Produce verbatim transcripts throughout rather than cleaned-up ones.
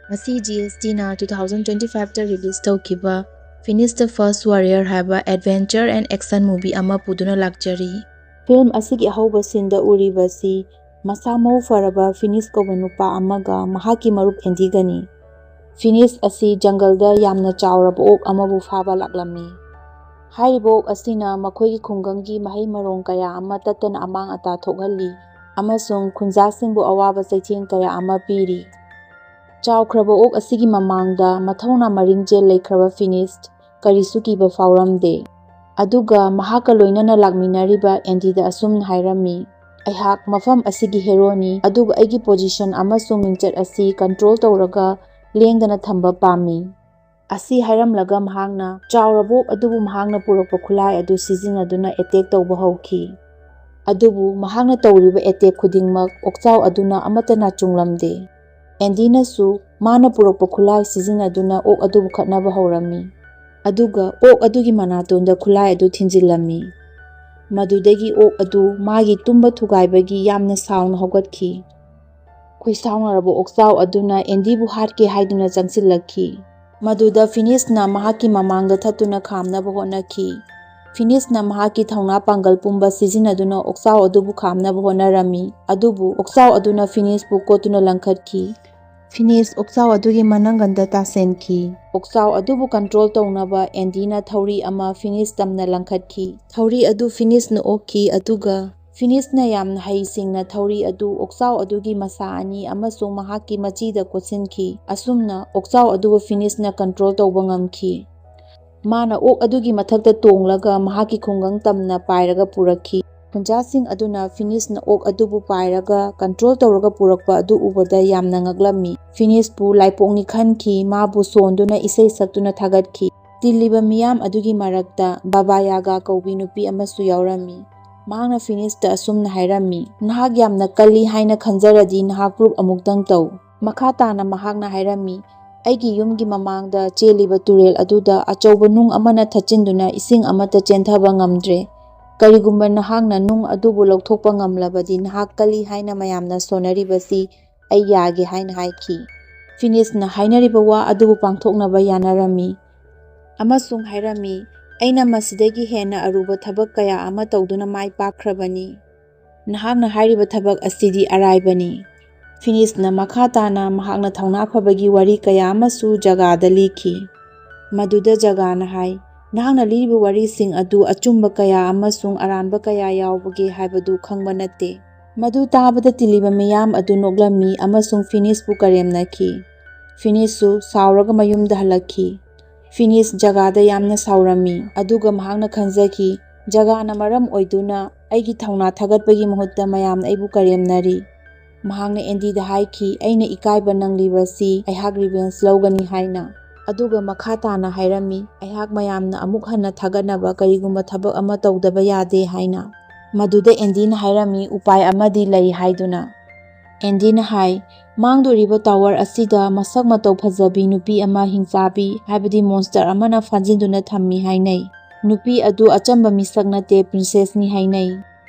ꯃꯁꯤ ꯖꯤ ꯑꯦꯁ ꯇꯤꯅ two thousand twenty fiveꯇ release ꯇꯧꯈꯤꯕ Phoenix the First Warrior ꯍꯥꯏꯕ adventure and action movie ꯑꯃ ꯄꯨꯗꯨꯅ ꯂꯥꯛꯆꯔꯤ꯫ Film ꯑꯁꯤꯒꯤ ꯑꯍꯧꯕ sceneꯗ ꯎꯔꯤꯕꯁꯤ ꯃꯁꯥ ꯃꯎ ꯐꯔꯕ ꯐꯤꯅꯤꯁ ꯀꯧꯕ ꯅꯨꯄꯥ ꯑꯃꯒ ꯃꯍꯥꯛꯀꯤ ꯃꯔꯨꯞ ꯑꯦꯟꯗꯤꯒꯅꯤ꯫ ꯐꯤꯅꯤꯁ ꯑꯁꯤ ꯖꯪꯒꯜꯗ ꯌꯥꯝꯅ ꯆꯥꯎꯔꯕ ꯑꯣꯛ ꯑꯃꯕꯨ ꯐꯥꯕ ꯂꯥꯛꯂꯝꯃꯤ꯫ ꯍꯥꯏꯔꯤꯕ ꯑꯣꯛ ꯑꯁꯤꯅ ꯃꯈꯣꯏꯒꯤ ꯈꯨꯡꯒꯪꯒꯤ ꯃꯍꯩ ꯃꯔꯣꯡ ꯀꯌꯥ ꯑꯃ ꯇꯠꯇꯅ ꯑꯃꯥꯡ ꯑꯇꯥ ꯊꯣꯛꯍꯜꯂꯤ ꯑꯃꯁꯨꯡ ꯈꯨꯟꯖꯥꯁꯤꯡꯕꯨ ꯑꯋꯥꯕ ꯆꯩꯊꯦꯡ ꯀꯌꯥ ꯑꯃ ꯄꯤꯔꯤ꯫ ꯆꯥꯎꯈ꯭ꯔꯕ ꯑꯣꯛ ꯑꯁꯤꯒꯤ ꯃꯃꯥꯡꯗ ꯃꯊꯧꯅꯥ ꯃꯔꯤꯡꯖꯦꯜ ꯂꯩꯈ꯭ꯔꯕ ꯐꯤꯅꯤꯁ ꯀꯔꯤꯁꯨ ꯀꯤꯕ ꯐꯥꯎꯔꯝꯗꯦ꯫ ꯑꯗꯨꯒ ꯃꯍꯥꯛꯀ ꯂꯣꯏꯅꯅ ꯂꯥꯛꯃꯤꯟꯅꯔꯤꯕ ꯑꯦꯟꯗꯤꯗ ꯑꯁꯨꯝꯅ ꯍꯥꯏꯔꯝꯃꯤ, "ꯑꯩꯍꯥꯛ ꯃꯐꯝ ꯑꯁꯤꯒꯤ ꯍꯦꯔꯣꯅꯤ, ꯑꯗꯨꯕꯨ ꯑꯩꯒꯤ position ꯑꯃꯁꯨꯡ ꯃꯤꯡꯆꯠ ꯑꯁꯤ control ꯇꯧꯔꯒ ꯂꯦꯡꯗꯅ ꯊꯝꯕ ꯄꯥꯝꯃꯤ"꯫ ꯑꯁꯤ ꯍꯥꯏꯔꯝꯂꯒ ꯃꯍꯥꯛꯅ ꯆꯥꯎꯔꯕ ꯑꯣꯛ ꯑꯗꯨꯕꯨ ꯃꯍꯥꯛꯅ ꯄꯨꯔꯛꯄ ꯈꯨꯠꯂꯥꯏ ꯑꯗꯨ ꯁꯤꯖꯤꯟꯅꯗꯨꯅ attack ꯇꯧꯕ ꯍꯧꯈꯤ꯫ ꯑꯗꯨꯕꯨ ꯃꯍꯥꯛꯅ ꯇꯧꯔꯤꯕ attack ꯈꯨꯗꯤꯡꯃꯛ ꯑꯣꯛꯆꯥꯎ ꯑꯗꯨꯅ ꯑꯃꯠꯇ ꯅꯥꯆꯨꯡꯂꯝꯗꯦ꯫ ꯑꯦꯟꯗꯤꯅꯁꯨ ꯃꯥꯅ ꯄꯨꯔꯛꯄ ꯈꯨꯠꯂꯥꯏ ꯁꯤꯖꯤꯟꯅꯗꯨꯅ ꯑꯣꯛ ꯑꯗꯨꯕꯨ ꯈꯠꯅꯕ ꯍꯧꯔꯝꯃꯤ꯫ ꯑꯗꯨꯒ ꯑꯣꯛ ꯑꯗꯨꯒꯤ ꯃꯅꯥꯇꯣꯟꯗ ꯈꯨꯠꯂꯥꯏ ꯑꯗꯨ ꯊꯤꯟꯖꯤꯜꯂꯝꯃꯤ꯫ ꯃꯗꯨꯗꯒꯤ ꯑꯣꯛ ꯑꯗꯨ ꯃꯥꯒꯤ ꯇꯨꯝꯕ ꯊꯨꯒꯥꯏꯕꯒꯤ ꯌꯥꯝꯅ ꯁꯥꯎꯅ ꯍꯧꯒꯠꯈꯤ꯫ ꯈꯣꯏꯁꯥꯎꯅꯔꯕ ꯑꯣꯛꯆꯥꯎ ꯑꯗꯨꯅ ꯑꯦꯟꯗꯤꯕꯨ ꯍꯥꯠꯀꯦ ꯍꯥꯏꯗꯨꯅ ꯆꯪꯁꯤꯜꯂꯛꯈꯤ꯫ ꯃꯗꯨꯗ ꯐꯤꯅꯤꯁꯅ ꯃꯍꯥꯛꯀꯤ ꯃꯃꯥꯡꯗ ꯊꯠꯇꯨꯅ ꯈꯥꯝꯅꯕ ꯍꯣꯠꯅꯈꯤ꯫ ꯐꯤꯅꯤꯁꯅ ꯃꯍꯥꯛꯀꯤ ꯊꯧꯅꯥ ꯄꯥꯡꯒꯜ ꯄꯨꯝꯕ ꯁꯤꯖꯤꯟꯅꯗꯨꯅ ꯑꯣꯛꯆꯥꯎ ꯑꯗꯨꯕꯨ ꯈꯥꯝꯅꯕ ꯍꯣꯠꯅꯔꯝꯃꯤ, ꯑꯗꯨꯕꯨ ꯑꯣꯛꯆꯥꯎ ꯑꯗꯨꯅ ꯐꯤꯅꯤꯁꯄꯨ ꯀꯣꯠꯇꯨꯅ ꯂꯪꯈꯠꯈꯤ꯫ ꯐꯤꯅꯤꯁ ꯑꯣꯛꯆꯥꯎ ꯑꯗꯨꯒꯤ ꯃꯅꯪꯒꯟꯗ ꯇꯥꯁꯤꯟꯈꯤ꯫ ꯑꯣꯛꯆꯥꯎ ꯑꯗꯨꯕꯨ control ꯇꯧꯅꯕ ꯑꯦꯟꯗꯤꯅ ꯊꯧꯔꯤ ꯑꯃ ꯐꯤꯅꯤꯁ ꯇꯝꯅ ꯂꯪꯈꯠꯈꯤ꯫ ꯊꯧꯔꯤ ꯑꯗꯨ ꯐꯤꯅꯤꯁꯅ ꯑꯣꯛꯈꯤ, ꯑꯗꯨꯒ ꯐꯤꯅꯤꯁꯅ ꯌꯥꯝꯅ ꯍꯩꯁꯤꯡꯅ ꯊꯧꯔꯤ ꯑꯗꯨ ꯑꯣꯛꯆꯥꯎ ꯑꯗꯨꯒꯤ ꯃꯁꯥ ꯑꯅꯤ ꯑꯃꯁꯨꯡ ꯃꯍꯥꯛꯀꯤ ꯃꯆꯤꯗ ꯀꯣꯠꯁꯤꯟꯈꯤ꯫ ꯑꯁꯨꯝꯅ ꯑꯣꯛꯆꯥꯎ ꯑꯗꯨꯕꯨ ꯐꯤꯅꯤꯁꯅ control ꯇꯧꯕ ꯉꯝꯈꯤ꯫ ꯃꯥꯅ ꯑꯣꯛ ꯑꯗꯨꯒꯤ ꯃꯊꯛꯇ ꯇꯣꯡꯂꯒ ꯃꯍꯥꯛꯀꯤ ꯈꯨꯡꯒꯪ ꯇꯝꯅ ꯄꯥꯏꯔꯒ ꯄꯨꯔꯛꯈꯤ꯫ ꯈꯨꯟꯖꯥꯁꯤꯡ ꯑꯗꯨꯅ ꯐꯤꯅꯤꯁꯅ ꯑꯣꯛ ꯑꯗꯨꯕꯨ ꯄꯥꯏꯔꯒ control ꯇꯧꯔꯒ ꯄꯨꯔꯛꯄ ꯑꯗꯨ ꯎꯕꯗ ꯌꯥꯝꯅ ꯉꯛꯂꯝꯃꯤ꯫ ꯐꯤꯅꯤꯁꯄꯨ ꯂꯥꯏꯄꯣꯛꯅꯤ ꯈꯟꯈꯤ, ꯃꯥꯕꯨ ꯁꯣꯟꯗꯨꯅ ꯏꯁꯩ ꯁꯛꯇꯨꯅ ꯊꯥꯒꯠꯈꯤ꯫ ꯇꯤꯜꯂꯤꯕ ꯃꯤꯌꯥꯝ ꯑꯗꯨꯒꯤ ꯃꯔꯛꯇ ꯕꯥꯕꯥ ꯌꯥꯒꯥ ꯀꯧꯕꯤ ꯅꯨꯄꯤ ꯑꯃꯁꯨ ꯌꯥꯎꯔꯝꯃꯤ꯫ ꯃꯍꯥꯛꯅ ꯐꯤꯅꯤꯁꯇ ꯑꯁꯨꯝꯅ ꯍꯥꯏꯔꯝꯃꯤ, "ꯅꯍꯥꯛ ꯌꯥꯝꯅ ꯀꯜꯂꯤ ꯍꯥꯏꯅ ꯈꯟꯖꯔꯗꯤ ꯅꯍꯥꯛ proof ꯑꯃꯨꯛꯇꯪ ꯇꯧ"꯫ ꯃꯈꯥ ꯇꯥꯅ ꯃꯍꯥꯛꯅ ꯍꯥꯏꯔꯝꯃꯤ, "ꯑꯩꯒꯤ ꯌꯨꯝꯒꯤ ꯃꯃꯥꯡꯗ ꯆꯦꯜꯂꯤꯕ ꯇꯨꯔꯦꯜ ꯑꯗꯨꯗ ꯑꯆꯧꯕ ꯅꯨꯡ ꯑꯃꯅ ꯊꯠꯆꯤꯟꯗꯨꯅ ꯏꯁꯤꯡ ꯑꯃꯠꯇ ꯆꯦꯟꯊꯕ ꯉꯝꯗ꯭ꯔꯦ꯫ ꯀꯔꯤꯒꯨꯝꯕ ꯅꯍꯥꯛꯅ ꯅꯨꯡ ꯑꯗꯨꯕꯨ ꯂꯧꯊꯣꯛꯄ ꯉꯝꯂꯕꯗꯤ ꯅꯍꯥꯛ ꯀꯜꯂꯤ ꯍꯥꯏꯅ ꯃꯌꯥꯝꯅ ꯁꯣꯟꯅꯔꯤꯕꯁꯤ ꯑꯩ ꯌꯥꯒꯦ" ꯍꯥꯏꯅ ꯍꯥꯏꯈꯤ꯫ ꯐꯤꯅꯤꯁꯅ ꯍꯥꯏꯅꯔꯤꯕ ꯋꯥ ꯑꯗꯨꯕꯨ ꯄꯥꯡꯊꯣꯛꯅꯕ ꯌꯥꯅꯔꯝꯃꯤ ꯑꯃꯁꯨꯡ ꯍꯥꯏꯔꯝꯃꯤ, "ꯑꯩꯅ ꯃꯁꯤꯗꯒꯤ ꯍꯦꯟꯅ ꯑꯔꯨꯕ ꯊꯕꯛ ꯀꯌꯥ ꯑꯃ ꯇꯧꯗꯨꯅ ꯃꯥꯏ ꯄꯥꯛꯈ꯭ꯔꯕꯅꯤ꯫ ꯅꯍꯥꯛꯅ ꯍꯥꯏꯔꯤꯕ ꯊꯕꯛ ꯑꯁꯤꯗꯤ ꯑꯔꯥꯏꯕꯅꯤ꯫" ꯐꯤꯅꯤꯁꯅ ꯃꯈꯥ ꯇꯥꯅ ꯃꯍꯥꯛꯅ ꯊꯧꯅꯥ ꯐꯕꯒꯤ ꯋꯥꯔꯤ ꯀꯌꯥ ꯑꯃꯁꯨ ꯖꯒꯥꯗ ꯂꯤꯈꯤ꯫ ꯃꯗꯨꯗ ꯖꯒꯥꯅ ꯍꯥꯏ, "ꯅꯍꯥꯛꯅ ꯂꯤꯔꯤꯕ ꯋꯥꯔꯤꯁꯤꯡ ꯑꯗꯨ ꯑꯆꯨꯝꯕ ꯀꯌꯥ ꯑꯃꯁꯨꯡ ꯑꯔꯥꯟꯕ ꯀꯌꯥ ꯌꯥꯎꯕꯒꯦ ꯍꯥꯏꯕꯗꯨ ꯈꯪꯕ ꯅꯠꯇꯦ꯫" ꯃꯗꯨ ꯇꯥꯕꯗ ꯇꯤꯜꯂꯤꯕ ꯃꯤꯌꯥꯝ ꯑꯗꯨ ꯅꯣꯛꯂꯝꯃꯤ ꯑꯃꯁꯨꯡ ꯐꯤꯅꯤꯁꯄꯨ ꯀꯔꯦꯝꯅꯈꯤ꯫ ꯐꯤꯅꯤꯁꯁꯨ ꯁꯥꯎꯔꯒ ꯃꯌꯨꯝꯗ ꯍꯜꯂꯛꯈꯤ꯫ ꯐꯤꯅꯤꯁ ꯖꯒꯥꯗ ꯌꯥꯝꯅ ꯁꯥꯎꯔꯝꯃꯤ, ꯑꯗꯨꯒ ꯃꯍꯥꯛꯅ ꯈꯟꯖꯈꯤ, "ꯖꯒꯥꯅ ꯃꯔꯝ ꯑꯣꯏꯗꯨꯅ ꯑꯩꯒꯤ ꯊꯧꯅꯥ ꯊꯥꯒꯠꯄꯒꯤ ꯃꯍꯨꯠꯇ ꯃꯌꯥꯝꯅ ꯑꯩꯕꯨ ꯀꯔꯦꯝꯅꯔꯤ꯫" ꯃꯍꯥꯛꯅ ꯑꯦꯟꯗꯤꯗ ꯍꯥꯏꯈꯤ, "ꯑꯩꯅ ꯏꯀꯥꯏꯕ ꯅꯪꯂꯤꯕꯁꯤ ꯑꯩꯍꯥꯛ revenge ꯂꯧꯒꯅꯤ" ꯍꯥꯏꯅ꯫ ꯑꯗꯨꯒ ꯃꯈꯥ ꯇꯥꯅ ꯍꯥꯏꯔꯝꯃꯤ, "ꯑꯩꯍꯥꯛ ꯃꯌꯥꯝꯅ ꯑꯃꯨꯛ ꯍꯟꯅ ꯊꯥꯒꯠꯅꯕ ꯀꯔꯤꯒꯨꯝꯕ ꯊꯕꯛ ꯑꯃ ꯇꯧꯗꯕ ꯌꯥꯗꯦ" ꯍꯥꯏꯅ꯫ ꯃꯗꯨꯗ ꯑꯦꯟꯗꯤꯅ ꯍꯥꯏꯔꯝꯃꯤ, "ꯎꯄꯥꯏ ꯑꯃꯗꯤ ꯂꯩ" ꯍꯥꯏꯗꯨꯅ꯫ ꯑꯦꯟꯗꯤꯅ ꯍꯥꯏ, "ꯃꯥꯡꯗꯣꯔꯤꯕ ꯇꯥꯋꯔ ꯑꯁꯤꯗ ꯃꯁꯛ ꯃꯇꯧ ꯐꯖꯕꯤ ꯅꯨꯄꯤ ꯑꯃ ꯍꯤꯡꯆꯥꯕꯤ, ꯍꯥꯏꯕꯗꯤ monster ꯑꯃꯅ ꯐꯥꯖꯤꯟꯗꯨꯅ ꯊꯝꯃꯤ ꯍꯥꯏꯅꯩ꯫ ꯅꯨꯄꯤ ꯑꯗꯨ ꯑꯆꯝꯕ ꯃꯤꯁꯛ ꯅꯠꯇꯦ, princessꯅꯤ ꯍꯥꯏꯅꯩ꯫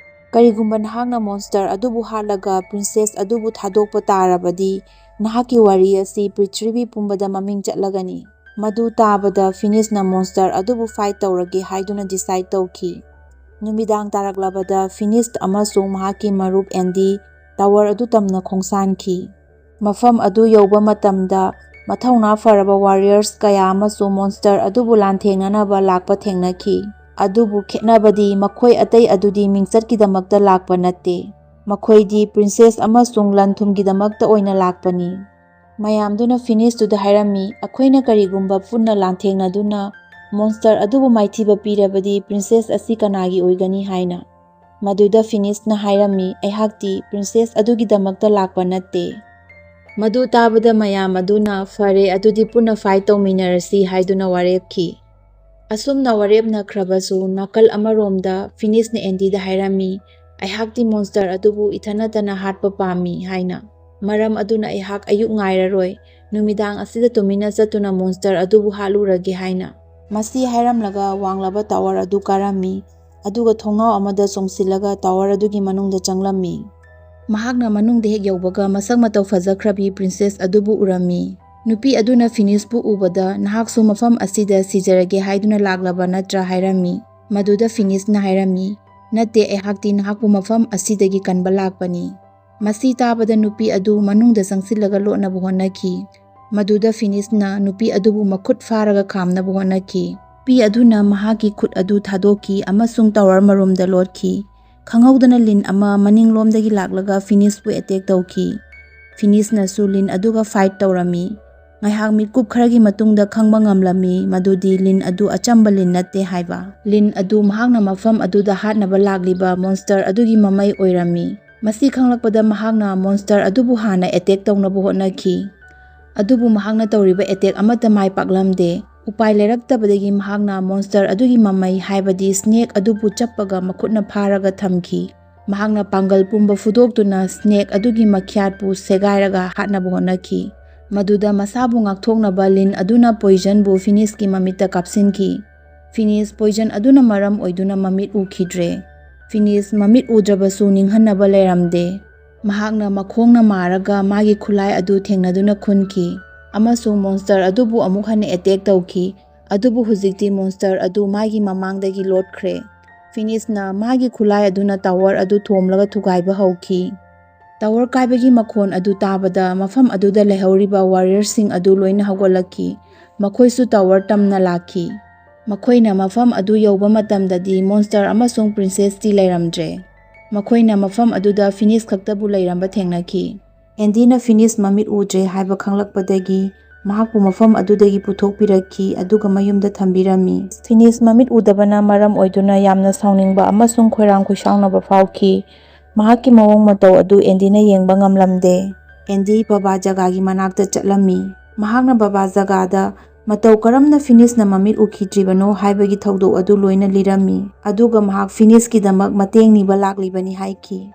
ꯀꯔꯤꯒꯨꯝꯕ ꯅꯍꯥꯛꯅ monster ꯑꯗꯨꯕꯨ ꯍꯥꯠꯂꯒ princess ꯑꯗꯨꯕꯨ ꯊꯥꯗꯣꯛꯄ ꯇꯥꯔꯕꯗꯤ, ꯅꯍꯥꯛꯀꯤ ꯋꯥꯔꯤ ꯑꯁꯤ ꯄ꯭ꯔꯤꯊꯤꯕꯤ ꯄꯨꯝꯕꯗ ꯃꯃꯤꯡ ꯆꯠꯂꯒꯅꯤ꯫" ꯃꯗꯨ ꯇꯥꯕꯗ ꯐꯤꯅꯤꯁꯅ monster ꯑꯗꯨꯕꯨ fight ꯇꯧꯔꯒꯦ ꯍꯥꯏꯗꯨꯅ decide ꯇꯧꯈꯤ꯫ ꯅꯨꯃꯤꯗꯥꯡ ꯇꯥꯔꯛꯂꯕꯗ ꯐꯤꯅꯤꯁ ꯑꯃꯁꯨꯡ ꯃꯍꯥꯛꯀꯤ ꯃꯔꯨꯞ ꯑꯦꯟꯗꯤ ꯇꯥꯋꯔ ꯑꯗꯨ ꯇꯝꯅ ꯈꯣꯡꯁꯥꯟꯈꯤ꯫ ꯃꯐꯝ ꯑꯗꯨ ꯌꯧꯕ ꯃꯇꯝꯗ, ꯃꯊꯧꯅꯥ ꯐꯔꯕ warriors ꯀꯌꯥ ꯑꯃꯁꯨ monster ꯑꯗꯨꯕꯨ ꯂꯥꯟꯊꯦꯡꯅꯅꯕ ꯂꯥꯛꯄ ꯊꯦꯡꯅꯈꯤ꯫ ꯑꯗꯨꯕꯨ ꯈꯦꯠꯅꯕꯗꯤ, ꯃꯈꯣꯏ ꯑꯇꯩ ꯑꯗꯨꯗꯤ ꯃꯤꯡꯆꯠꯀꯤꯗꯃꯛꯇ ꯂꯥꯛꯄ ꯅꯠꯇꯦ꯫ ꯃꯈꯣꯏꯗꯤ princess ꯑꯃꯁꯨꯡ ꯂꯟ-ꯊꯨꯝꯒꯤꯗꯃꯛꯇ ꯑꯣꯏꯅ ꯂꯥꯛꯄꯅꯤ꯫ ꯃꯌꯥꯝꯗꯨꯅ ꯐꯤꯅꯤꯁꯇꯨꯗ ꯍꯥꯏꯔꯝꯃꯤ, "ꯑꯩꯈꯣꯏꯅ ꯀꯔꯤꯒꯨꯝꯕ ꯄꯨꯟꯅ ꯂꯥꯟꯊꯦꯡꯅꯗꯨꯅ monster ꯑꯗꯨꯕꯨ ꯃꯥꯏꯊꯤꯕ ꯄꯤꯔꯕꯗꯤ, princess ꯑꯁꯤ ꯀꯅꯥꯒꯤ ꯑꯣꯏꯒꯅꯤ?" ꯍꯥꯏꯅ꯫ ꯃꯗꯨꯗ ꯐꯤꯅꯤꯁꯅ ꯍꯥꯏꯔꯝꯃꯤ, "ꯑꯩꯍꯥꯛꯇꯤ princess ꯑꯗꯨꯒꯤꯗꯃꯛꯇ ꯂꯥꯛꯄ ꯅꯠꯇꯦ꯫" ꯃꯗꯨ ꯇꯥꯕꯗ ꯃꯌꯥꯝ ꯑꯗꯨꯅ, "ꯐꯔꯦ, ꯑꯗꯨꯗꯤ ꯄꯨꯟꯅ fight ꯇꯧꯃꯤꯟꯅꯔꯁꯤ" ꯍꯥꯏꯗꯨꯅ ꯋꯥꯔꯦꯞꯈꯤ꯫ ꯑꯁꯨꯝꯅ ꯋꯥꯔꯦꯞꯅꯈ꯭ꯔꯕꯁꯨ, ꯅꯥꯀꯜ ꯑꯃꯔꯣꯝꯗ ꯐꯤꯅꯤꯁꯅ ꯑꯦꯟꯗꯤꯗ ꯍꯥꯏꯔꯝꯃꯤ, "ꯑꯩꯍꯥꯛꯇꯤ monster ꯑꯗꯨꯕꯨ ꯏꯊꯟ ꯅꯠꯇꯅ ꯍꯥꯠꯄ ꯄꯥꯝꯃꯤ" ꯍꯥꯏꯅ꯫ "ꯃꯔꯝ ꯑꯗꯨꯅ ꯑꯩꯍꯥꯛ ꯑꯌꯨꯛ ꯉꯥꯏꯔꯔꯣꯏ, ꯅꯨꯃꯤꯗꯥꯡ ꯑꯁꯤꯗ ꯇꯨꯃꯤꯟꯅ ꯆꯠꯇꯨꯅ monster ꯑꯗꯨꯕꯨ ꯍꯥꯠꯂꯨꯔꯒꯦ" ꯍꯥꯏꯅ꯫ ꯃꯁꯤ ꯍꯥꯏꯔꯝꯂꯒ ꯋꯥꯡꯂꯕ ꯇꯥꯋꯔ ꯑꯗꯨ ꯀꯥꯔꯝꯃꯤ, ꯑꯗꯨꯒ ꯊꯣꯡꯅꯥꯎ ꯑꯃꯗ ꯆꯣꯡꯁꯤꯜꯂꯒ ꯇꯥꯋꯔ ꯑꯗꯨꯒꯤ ꯃꯅꯨꯡꯗ ꯆꯪꯂꯝꯃꯤ꯫ ꯃꯍꯥꯛꯅ ꯃꯅꯨꯡꯗ ꯍꯦꯛ ꯌꯧꯕꯒ ꯃꯁꯛ ꯃꯇꯧ ꯐꯖꯈ꯭ꯔꯕꯤ ꯄ꯭ꯔꯤꯟꯁꯦꯁ ꯑꯗꯨꯕꯨ ꯎꯔꯝꯃꯤ꯫ ꯅꯨꯄꯤ ꯑꯗꯨꯅ ꯐꯤꯅꯤꯁꯄꯨ ꯎꯕꯗ, "ꯅꯍꯥꯛꯁꯨ ꯃꯐꯝ ꯑꯁꯤꯗ ꯁꯤꯖꯔꯒꯦ ꯍꯥꯏꯗꯨꯅ ꯂꯥꯛꯂꯕ ꯅꯠꯇ꯭ꯔꯥ?" ꯍꯥꯏꯔꯝꯃꯤ꯫ ꯃꯗꯨꯗ ꯐꯤꯅꯤꯁꯅ ꯍꯥꯏꯔꯝꯃꯤ, "ꯅꯠꯇꯦ, ꯑꯩꯍꯥꯛꯇꯤ ꯅꯍꯥꯛꯄꯨ ꯃꯐꯝ ꯑꯁꯤꯗꯒꯤ ꯀꯟꯕ ꯂꯥꯛꯄꯅꯤ꯫" ꯃꯁꯤ ꯇꯥꯕꯗ ꯅꯨꯄꯤ ꯑꯗꯨ ꯃꯅꯨꯡꯗ ꯆꯪꯁꯤꯜꯂꯒ ꯂꯣꯠꯅꯕ ꯍꯣꯠꯅꯈꯤ꯫ ꯃꯗꯨꯗ ꯐꯤꯅꯤꯁꯅ ꯅꯨꯄꯤ ꯑꯗꯨꯕꯨ ꯃꯈꯨꯠ ꯐꯥꯔꯒ ꯈꯥꯝꯅꯕ ꯍꯣꯠꯅꯈꯤ꯫ ꯅꯨꯄꯤ ꯑꯗꯨꯅ ꯃꯍꯥꯛꯀꯤ ꯈꯨꯠ ꯑꯗꯨ ꯊꯥꯗꯣꯛꯈꯤ ꯑꯃꯁꯨꯡ ꯇꯋꯔ ꯃꯔꯨꯝꯗ ꯂꯣꯠꯈꯤ꯫ ꯈꯪꯍꯧꯗꯅ ꯂꯤꯟ ꯑꯃ ꯃꯅꯤꯡꯂꯣꯝꯗꯒꯤ ꯂꯥꯛꯂꯒ ꯐꯤꯅꯤꯁꯄꯨ ꯑꯦꯇꯦꯛ ꯇꯧꯈꯤ꯫ ꯐꯤꯅꯤꯁꯅꯁꯨ ꯂꯤꯟ ꯑꯗꯨꯒ ꯐꯥꯏꯠ ꯇꯧꯔꯝꯃꯤ꯫ ꯉꯥꯏꯍꯥꯛ ꯃꯤꯀꯨꯞ ꯈꯔꯒꯤ ꯃꯇꯨꯡꯗ ꯈꯪꯕ ꯉꯝꯂꯝꯃꯤ ꯃꯗꯨꯗꯤ ꯂꯤꯟ ꯑꯗꯨ ꯑꯆꯝꯕ ꯂꯤꯟ ꯅꯠꯇꯦ ꯍꯥꯏꯕ꯫ ꯂꯤꯟ ꯑꯗꯨ ꯃꯍꯥꯛꯅ ꯃꯐꯝ ꯑꯗꯨꯗ ꯍꯥꯠꯅꯕ ꯂꯥꯛꯂꯤꯕ ꯃꯣꯟꯁꯇꯔ ꯑꯗꯨꯒꯤ ꯃꯃꯩ ꯑꯣꯏꯔꯝꯃꯤ꯫ ꯃꯁꯤ ꯈꯪꯂꯛꯄꯗ ꯃꯍꯥꯛꯅ ꯃꯣꯟꯁꯇꯔ ꯑꯗꯨꯕꯨ ꯍꯥꯟꯅ ꯑꯦꯇꯦꯛ ꯇꯧꯅꯕ ꯍꯣꯠꯅꯈꯤ꯫ ꯑꯗꯨꯕꯨ ꯃꯍꯥꯛꯅ ꯇꯧꯔꯤꯕ ꯑꯦꯇꯦꯛ ꯑꯃꯠꯇ ꯃꯥꯏ ꯄꯥꯛꯂꯝꯗꯦ꯫ ꯎꯄꯥꯏ ꯂꯩꯔꯛꯇꯕꯗꯒꯤ ꯃꯍꯥꯛꯅ ꯃꯣꯟꯁꯇꯔ ꯑꯗꯨꯒꯤ ꯃꯃꯩ, ꯍꯥꯏꯕꯗꯤ ꯁ꯭ꯅꯦꯛ ꯑꯗꯨꯕꯨ ꯆꯞꯄꯒ ꯃꯈꯨꯠꯅ ꯐꯥꯔꯒ ꯊꯝꯈꯤ꯫ ꯃꯍꯥꯛꯅ ꯄꯥꯡꯒꯜ ꯄꯨꯝꯕ ꯐꯨꯗꯣꯛꯇꯨꯅ ꯁ꯭ꯅꯦꯛ ꯑꯗꯨꯒꯤ ꯃꯈ꯭ꯌꯥꯠꯄꯨ ꯁꯦꯒꯥꯏꯔꯒ ꯍꯥꯠꯅꯕ ꯍꯣꯠꯅꯈꯤ꯫ ꯃꯗꯨꯗ ꯃꯁꯥꯕꯨ ꯉꯥꯛꯊꯣꯛꯅꯕ ꯂꯤꯟ ꯑꯗꯨꯅ ꯄꯣꯏꯖꯟꯕꯨ ꯐꯤꯅꯤꯁꯀꯤ ꯃꯃꯤꯠꯇ ꯀꯥꯞꯁꯤꯟꯈꯤ꯫ ꯐꯤꯅꯤꯁ ꯄꯣꯏꯖꯟ ꯑꯗꯨꯅ ꯃꯔꯝ ꯑꯣꯏꯗꯨꯅ ꯃꯃꯤꯠ ꯎꯈꯤꯗ꯭ꯔꯦ꯫ ꯐꯤꯅꯤꯁ ꯃꯃꯤꯠ ꯎꯗ꯭ꯔꯕꯁꯨ ꯅꯤꯡꯍꯟꯅꯕ ꯂꯩꯔꯝꯗꯦ꯫ ꯃꯍꯥꯛꯅ ꯃꯈꯣꯡꯅ ꯃꯥꯔꯒ ꯃꯥꯒꯤ ꯈꯨꯠꯂꯥꯏ ꯑꯗꯨ ꯊꯦꯡꯅꯗꯨꯅ ꯈꯨꯟꯈꯤ, ꯑꯃꯁꯨꯡ ꯃꯣꯟꯁꯇꯔ ꯑꯗꯨꯕꯨ ꯑꯃꯨꯛ ꯍꯟꯅ ꯑꯦꯇꯦꯛ ꯇꯧꯈꯤ, ꯑꯗꯨꯕꯨ ꯍꯧꯖꯤꯛꯇꯤ ꯃꯣꯟꯁꯇꯔ ꯑꯗꯨ ꯃꯥꯒꯤ ꯃꯃꯥꯡꯗꯒꯤ ꯂꯣꯠꯈ꯭ꯔꯦ꯫ ꯐꯤꯅꯤꯁꯅ ꯃꯥꯒꯤ ꯈꯨꯠꯂꯥꯏ ꯑꯗꯨꯅ ꯇꯥꯋꯔ ꯑꯗꯨ ꯊꯣꯝꯂꯒ ꯊꯨꯒꯥꯏꯕ ꯍꯧꯈꯤ꯫ ꯇꯥꯋꯔ ꯀꯥꯏꯕꯒꯤ ꯃꯈꯣꯟ ꯑꯗꯨ ꯇꯥꯕꯗ ꯃꯐꯝ ꯑꯗꯨꯗ ꯂꯩꯍꯧꯔꯤꯕ ꯋꯥꯔꯤꯌꯔꯁꯤꯡ ꯑꯗꯨ ꯂꯣꯏꯅ ꯍꯧꯒꯠꯂꯛꯈꯤ꯫ ꯃꯈꯣꯏꯁꯨ ꯇꯥꯋꯔ ꯇꯝꯅ ꯂꯥꯛꯈꯤ꯫ ꯃꯈꯣꯏꯅ ꯃꯐꯝ ꯑꯗꯨ ꯌꯧꯕ ꯃꯇꯝꯗꯗꯤ ꯃꯣꯟꯁꯇꯔ ꯑꯃꯁꯨꯡ ꯄ꯭ꯔꯤꯟꯁꯦꯁꯇꯤ ꯂꯩꯔꯝꯗ꯭ꯔꯦ꯫ ꯃꯈꯣꯏꯅ ꯃꯐꯝ ꯑꯗꯨꯗ ꯐꯤꯅꯤꯁ ꯈꯛꯇꯕꯨ ꯂꯩꯔꯝꯕ ꯊꯦꯡꯅꯈꯤ꯫ ꯑꯦꯟꯗꯤꯅ ꯐꯤꯅꯤꯁ ꯃꯃꯤꯠ ꯎꯗ꯭ꯔꯦ ꯍꯥꯏꯕ ꯈꯪꯂꯛꯄꯗꯒꯤ ꯃꯍꯥꯛꯄꯨ ꯃꯐꯝ ꯑꯗꯨꯗꯒꯤ ꯄꯨꯊꯣꯛꯄꯤꯔꯛꯈꯤ, ꯑꯗꯨꯒ ꯃꯌꯨꯝꯗ ꯊꯝꯕꯤꯔꯝꯃꯤ꯫ ꯐꯤꯅꯤꯁ ꯃꯃꯤꯠ ꯎꯗꯕꯅ ꯃꯔꯝ ꯑꯣꯏꯗꯨꯅ ꯌꯥꯝꯅ ꯁꯥꯎꯅꯤꯡꯕ ꯑꯃꯁꯨꯡ ꯈꯣꯏꯔꯥꯡ ꯈꯣꯏꯁꯥꯎꯅꯕ ꯐꯥꯎꯈꯤ꯫ ꯃꯍꯥꯛꯀꯤ ꯃꯑꯣꯡ ꯃꯇꯧ ꯑꯗꯨ ꯑꯦꯟꯗꯤꯅ ꯌꯦꯡꯕ ꯉꯝꯂꯝꯗꯦ꯫ ꯑꯦꯟꯗꯤ ꯕꯕꯥ ꯖꯒꯥꯒꯤ ꯃꯅꯥꯛꯇ ꯆꯠꯂꯝꯃꯤ꯫ ꯃꯍꯥꯛꯅ ꯕꯕꯥ ꯖꯒꯥꯗ ꯃꯇꯧ ꯀꯔꯝꯅ ꯐꯤꯅꯤꯁꯅ ꯃꯃꯤꯠ ꯎꯈꯤꯗ꯭ꯔꯤꯕꯅꯣ ꯍꯥꯏꯕꯒꯤ ꯊꯧꯗꯣꯛ ꯑꯗꯨ ꯂꯣꯏꯅ ꯂꯤꯔꯝꯃꯤ, ꯑꯗꯨꯒ ꯃꯍꯥꯛ ꯐꯤꯅꯤꯁꯀꯤꯗꯃꯛ ꯃꯇꯦꯡ ꯅꯤꯕ ꯂꯥꯛꯂꯤꯕꯅꯤ ꯍꯥꯏꯈꯤ꯫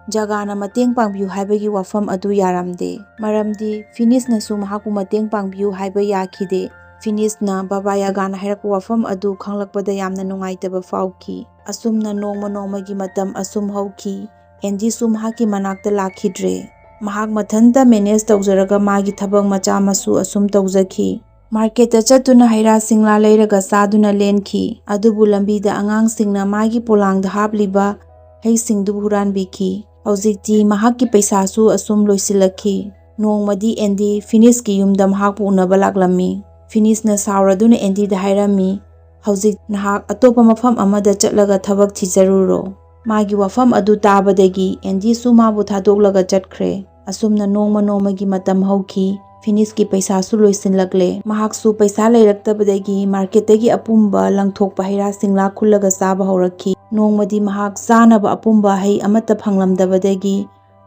ꯖꯒꯥꯅ ꯃꯇꯦꯡ ꯄꯥꯡꯕꯤꯌꯨ ꯍꯥꯏꯕꯒꯤ ꯋꯥꯐꯝ ꯑꯗꯨ ꯌꯥꯔꯝꯗꯦ, ꯃꯔꯝꯗꯤ ꯐꯤꯅꯤꯁꯅꯁꯨ ꯃꯍꯥꯛꯄꯨ ꯃꯇꯦꯡ ꯄꯥꯡꯕꯤꯌꯨ ꯍꯥꯏꯕ ꯌꯥꯈꯤꯗꯦ꯫ ꯐꯤꯅꯤꯁꯅ ꯕꯕꯥ ꯌꯥꯒꯥꯅ ꯍꯥꯏꯔꯛꯄ ꯋꯥꯐꯝ ꯑꯗꯨ ꯈꯪꯂꯛꯄꯗ ꯌꯥꯝꯅ ꯅꯨꯡꯉꯥꯏꯇꯕ ꯐꯥꯎꯈꯤ꯫ ꯑꯁꯨꯝꯅ ꯅꯣꯡꯃ ꯅꯣꯡꯃꯒꯤ ꯃꯇꯝ ꯑꯁꯨꯝ ꯍꯧꯈꯤ꯫ ꯑꯦꯟꯗꯤꯁꯨ ꯃꯍꯥꯛꯀꯤ ꯃꯅꯥꯛꯇ ꯂꯥꯛꯈꯤꯗ꯭ꯔꯦ꯫ ꯃꯍꯥꯛ ꯃꯊꯟꯇ ꯃꯦꯅꯦꯖ ꯇꯧꯖꯔꯒ ꯃꯥꯒꯤ ꯊꯕꯛ ꯃꯆꯥ ꯃꯁꯨ ꯑꯁꯨꯝ ꯇꯧꯖꯈꯤ꯫ ꯃꯥꯔꯀꯦꯠꯇ ꯆꯠꯇꯨꯅ ꯍꯩ ꯔꯥ ꯁꯤꯡꯂꯥ ꯂꯩꯔꯒ ꯆꯥꯗꯨꯅ ꯂꯦꯟꯈꯤ꯫ ꯑꯗꯨꯕꯨ ꯂꯝꯕꯤꯗ ꯑꯉꯥꯡꯁꯤꯡꯅ ꯃꯥꯒꯤ ꯄꯣꯂꯥꯡꯗ ꯍꯥꯞꯂꯤꯕ ꯍꯩꯁꯤꯡꯗꯨ ꯍꯨꯔꯥꯟꯕꯤꯈꯤ꯫ ꯍꯧꯖꯤꯛꯇꯤ ꯃꯍꯥꯛꯀꯤ ꯄꯩꯁꯥꯁꯨ ꯑꯁꯨꯝ ꯂꯣꯏꯁꯤꯜꯂꯛꯈꯤ꯫ ꯅꯣꯡꯃꯗꯤ ꯑꯦꯟꯗꯤ ꯐꯤꯅꯤꯁꯀꯤ ꯌꯨꯝꯗ ꯃꯍꯥꯛꯄꯨ ꯎꯅꯕ ꯂꯥꯛꯂꯝꯃꯤ꯫ ꯐꯤꯅꯤꯁꯅ ꯁꯥꯎꯔꯗꯨꯅ ꯑꯦꯟꯗꯤꯗ ꯍꯥꯏꯔꯝꯃꯤ, "ꯍꯧꯖꯤꯛ ꯅꯍꯥꯛ ꯑꯇꯣꯞꯄ ꯃꯐꯝ ꯑꯃꯗ ꯆꯠꯂꯒ ꯊꯕꯛ ꯊꯤꯖꯔꯨꯔꯣ꯫" ꯃꯥꯒꯤ ꯋꯥꯐꯝ ꯑꯗꯨ ꯇꯥꯕꯗꯒꯤ ꯑꯦꯟꯗꯤꯁꯨ ꯃꯥꯕꯨ ꯊꯥꯗꯣꯛꯂꯒ ꯆꯠꯈ꯭ꯔꯦ꯫ ꯑꯁꯨꯝꯅ ꯅꯣꯡꯃ ꯅꯣꯡꯃꯒꯤ ꯃꯇꯝ ꯍꯧꯈꯤ꯫ ꯐꯤꯅꯤꯁꯀꯤ ꯄꯩꯁꯥꯁꯨ ꯂꯣꯏꯁꯤꯜꯂꯛꯂꯦ꯫ ꯃꯍꯥꯛꯁꯨ ꯄꯩꯁꯥ ꯂꯩꯔꯛꯇꯕꯗꯒꯤ ꯃꯥꯔꯀꯦꯠꯇꯒꯤ ꯑꯄꯨꯝꯕ ꯂꯪꯊꯣꯛꯄ ꯍꯩ ꯔꯥ ꯁꯤꯡꯂꯥ ꯈꯨꯜꯂꯒ ꯆꯥꯕ ꯍꯧꯔꯛꯈꯤ꯫ ꯅꯣꯡꯃꯗꯤ ꯃꯍꯥꯛ ꯆꯥꯅꯕ ꯑꯄꯨꯝꯕ ꯍꯩ ꯑꯃꯠꯇ ꯐꯪꯂꯝꯗꯕꯗꯒꯤ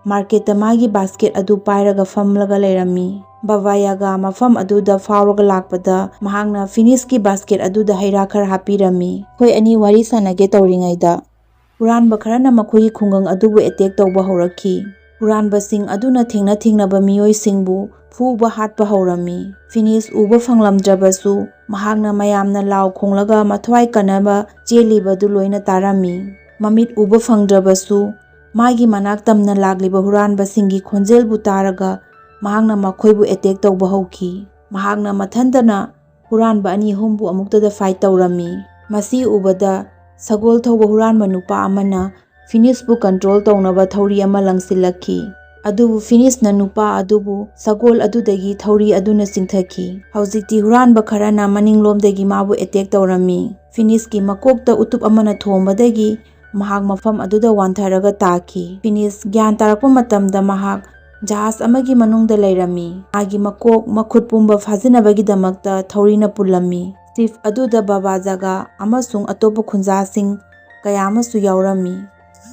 ꯃꯥꯔꯀꯦꯠꯇ ꯃꯥꯒꯤ ꯕꯥꯁꯀꯦꯠ ꯑꯗꯨ ꯄꯥꯏꯔꯒ ꯐꯝꯂꯒ ꯂꯩꯔꯝꯃꯤ꯫ ꯕꯕꯥ ꯌꯥꯒꯥ ꯃꯐꯝ ꯑꯗꯨꯗ ꯐꯥꯎꯔꯒ ꯂꯥꯛꯄꯗ ꯃꯍꯥꯛꯅ ꯐꯤꯅꯤꯁꯀꯤ ꯕꯥꯁꯀꯦꯠ ꯑꯗꯨꯗ ꯍꯩ ꯔꯥ ꯈꯔ ꯍꯥꯞꯄꯤꯔꯝꯃꯤ꯫ ꯃꯈꯣꯏ ꯑꯅꯤ ꯋꯥꯔꯤ ꯁꯥꯟꯅꯒꯦ ꯇꯧꯔꯤꯉꯩꯗ ꯍꯨꯔꯥꯟꯕ ꯈꯔꯅ ꯃꯈꯣꯏꯒꯤ ꯈꯨꯡꯒꯪ ꯑꯗꯨꯕꯨ ꯑꯦꯇꯦꯛ ꯇꯧꯕ ꯍꯧꯔꯛꯈꯤ꯫ ꯍꯨꯔꯥꯟꯕꯁꯤꯡ ꯑꯗꯨꯅ ꯊꯦꯡꯅ ꯊꯦꯡꯅꯕ ꯃꯤꯑꯣꯏꯁꯤꯡꯕꯨ ꯐꯨꯕ ꯍꯥꯠꯄ ꯍꯧꯔꯝꯃꯤ꯫ ꯐꯤꯅꯤꯁ ꯎꯕ ꯐꯪꯂꯝꯗ꯭ꯔꯕꯁꯨ ꯃꯍꯥꯛꯅ ꯃꯌꯥꯝꯅ ꯂꯥꯎ ꯈꯣꯡꯂꯒ ꯃꯊ꯭ꯋꯥꯏ ꯀꯟꯅꯕ ꯆꯦꯜꯂꯤꯕꯗꯨ ꯂꯣꯏꯅ ꯇꯥꯔꯝꯃꯤ꯫ ꯃꯃꯤꯠ ꯎꯕ ꯐꯪꯗ꯭ꯔꯕꯁꯨ ꯃꯥꯒꯤ ꯃꯅꯥꯛ ꯇꯝꯅ ꯂꯥꯛꯂꯤꯕ ꯍꯨꯔꯥꯟꯕꯁꯤꯡꯒꯤ ꯈꯣꯟꯖꯦꯜꯕꯨ ꯇꯥꯔꯒ ꯃꯍꯥꯛꯅ ꯃꯈꯣꯏꯕꯨ ꯑꯦꯇꯦꯛ ꯇꯧꯕ ꯍꯧꯈꯤ꯫ ꯃꯍꯥꯛꯅ ꯃꯊꯟꯇꯅ ꯍꯨꯔꯥꯟꯕ ꯑꯅꯤ ꯑꯍꯨꯝꯕꯨ ꯑꯃꯨꯛꯇꯗ ꯐꯥꯏꯠ ꯇꯧꯔꯝꯃꯤ꯫ ꯃꯁꯤ ꯎꯕꯗ ꯁꯒꯣꯜ ꯊꯧꯕ ꯍꯨꯔꯥꯟꯕ ꯅꯨꯄꯥ ꯑꯃꯅ ꯐꯤꯅꯤꯁꯄꯨ ꯀꯟꯇ꯭ꯔꯣꯜ ꯇꯧꯅꯕ ꯊꯧꯔꯤ ꯑꯃ ꯂꯪꯁꯤꯜꯂꯛꯈꯤ꯫ ꯑꯗꯨꯕꯨ ꯐꯤꯅꯤꯁꯅ ꯅꯨꯄꯥ ꯑꯗꯨꯕꯨ ꯁꯒꯣꯜ ꯑꯗꯨꯗꯒꯤ ꯊꯧꯔꯤ ꯑꯗꯨꯅ ꯆꯤꯡꯊꯈꯤ꯫ ꯍꯧꯖꯤꯛꯇꯤ ꯍꯨꯔꯥꯟꯕ ꯈꯔꯅ ꯃꯅꯤꯡꯂꯣꯝꯗꯒꯤ ꯃꯥꯕꯨ ꯑꯦꯇꯦꯛ ꯇꯧꯔꯝꯃꯤ꯫ ꯐꯤꯅꯤꯁꯀꯤ ꯃꯀꯣꯛꯇ ꯎꯇꯨꯞ ꯑꯃꯅ ꯊꯣꯝꯕꯗꯒꯤ ꯃꯍꯥꯛ ꯃꯐꯝ ꯑꯗꯨꯗ ꯋꯥꯟꯊꯔꯒ ꯇꯥꯈꯤ꯫ ꯐꯤꯅꯤꯁ ꯒ꯭ꯌꯥꯟ ꯇꯥꯔꯛꯄ ꯃꯇꯝꯗ ꯃꯍꯥꯛ ꯖꯍꯥꯖ ꯑꯃꯒꯤ ꯃꯅꯨꯡꯗ ꯂꯩꯔꯝꯃꯤ꯫ ꯃꯥꯒꯤ ꯃꯀꯣꯛ ꯃꯈꯨꯠ ꯄꯨꯝꯕ ꯐꯥꯖꯤꯟꯅꯕꯒꯤꯗꯃꯛꯇ ꯊꯧꯔꯤꯅ ꯄꯨꯜꯂꯝꯃꯤ꯫ ꯁꯤꯞ ꯑꯗꯨꯗ ꯕꯥꯕꯥ ꯖꯒꯥ ꯑꯃꯁꯨꯡ ꯑꯇꯣꯞꯄ ꯈꯨꯟꯖꯥꯁꯤꯡ ꯀꯌꯥ ꯑꯃꯁꯨ ꯌꯥꯎꯔꯝꯃꯤ꯫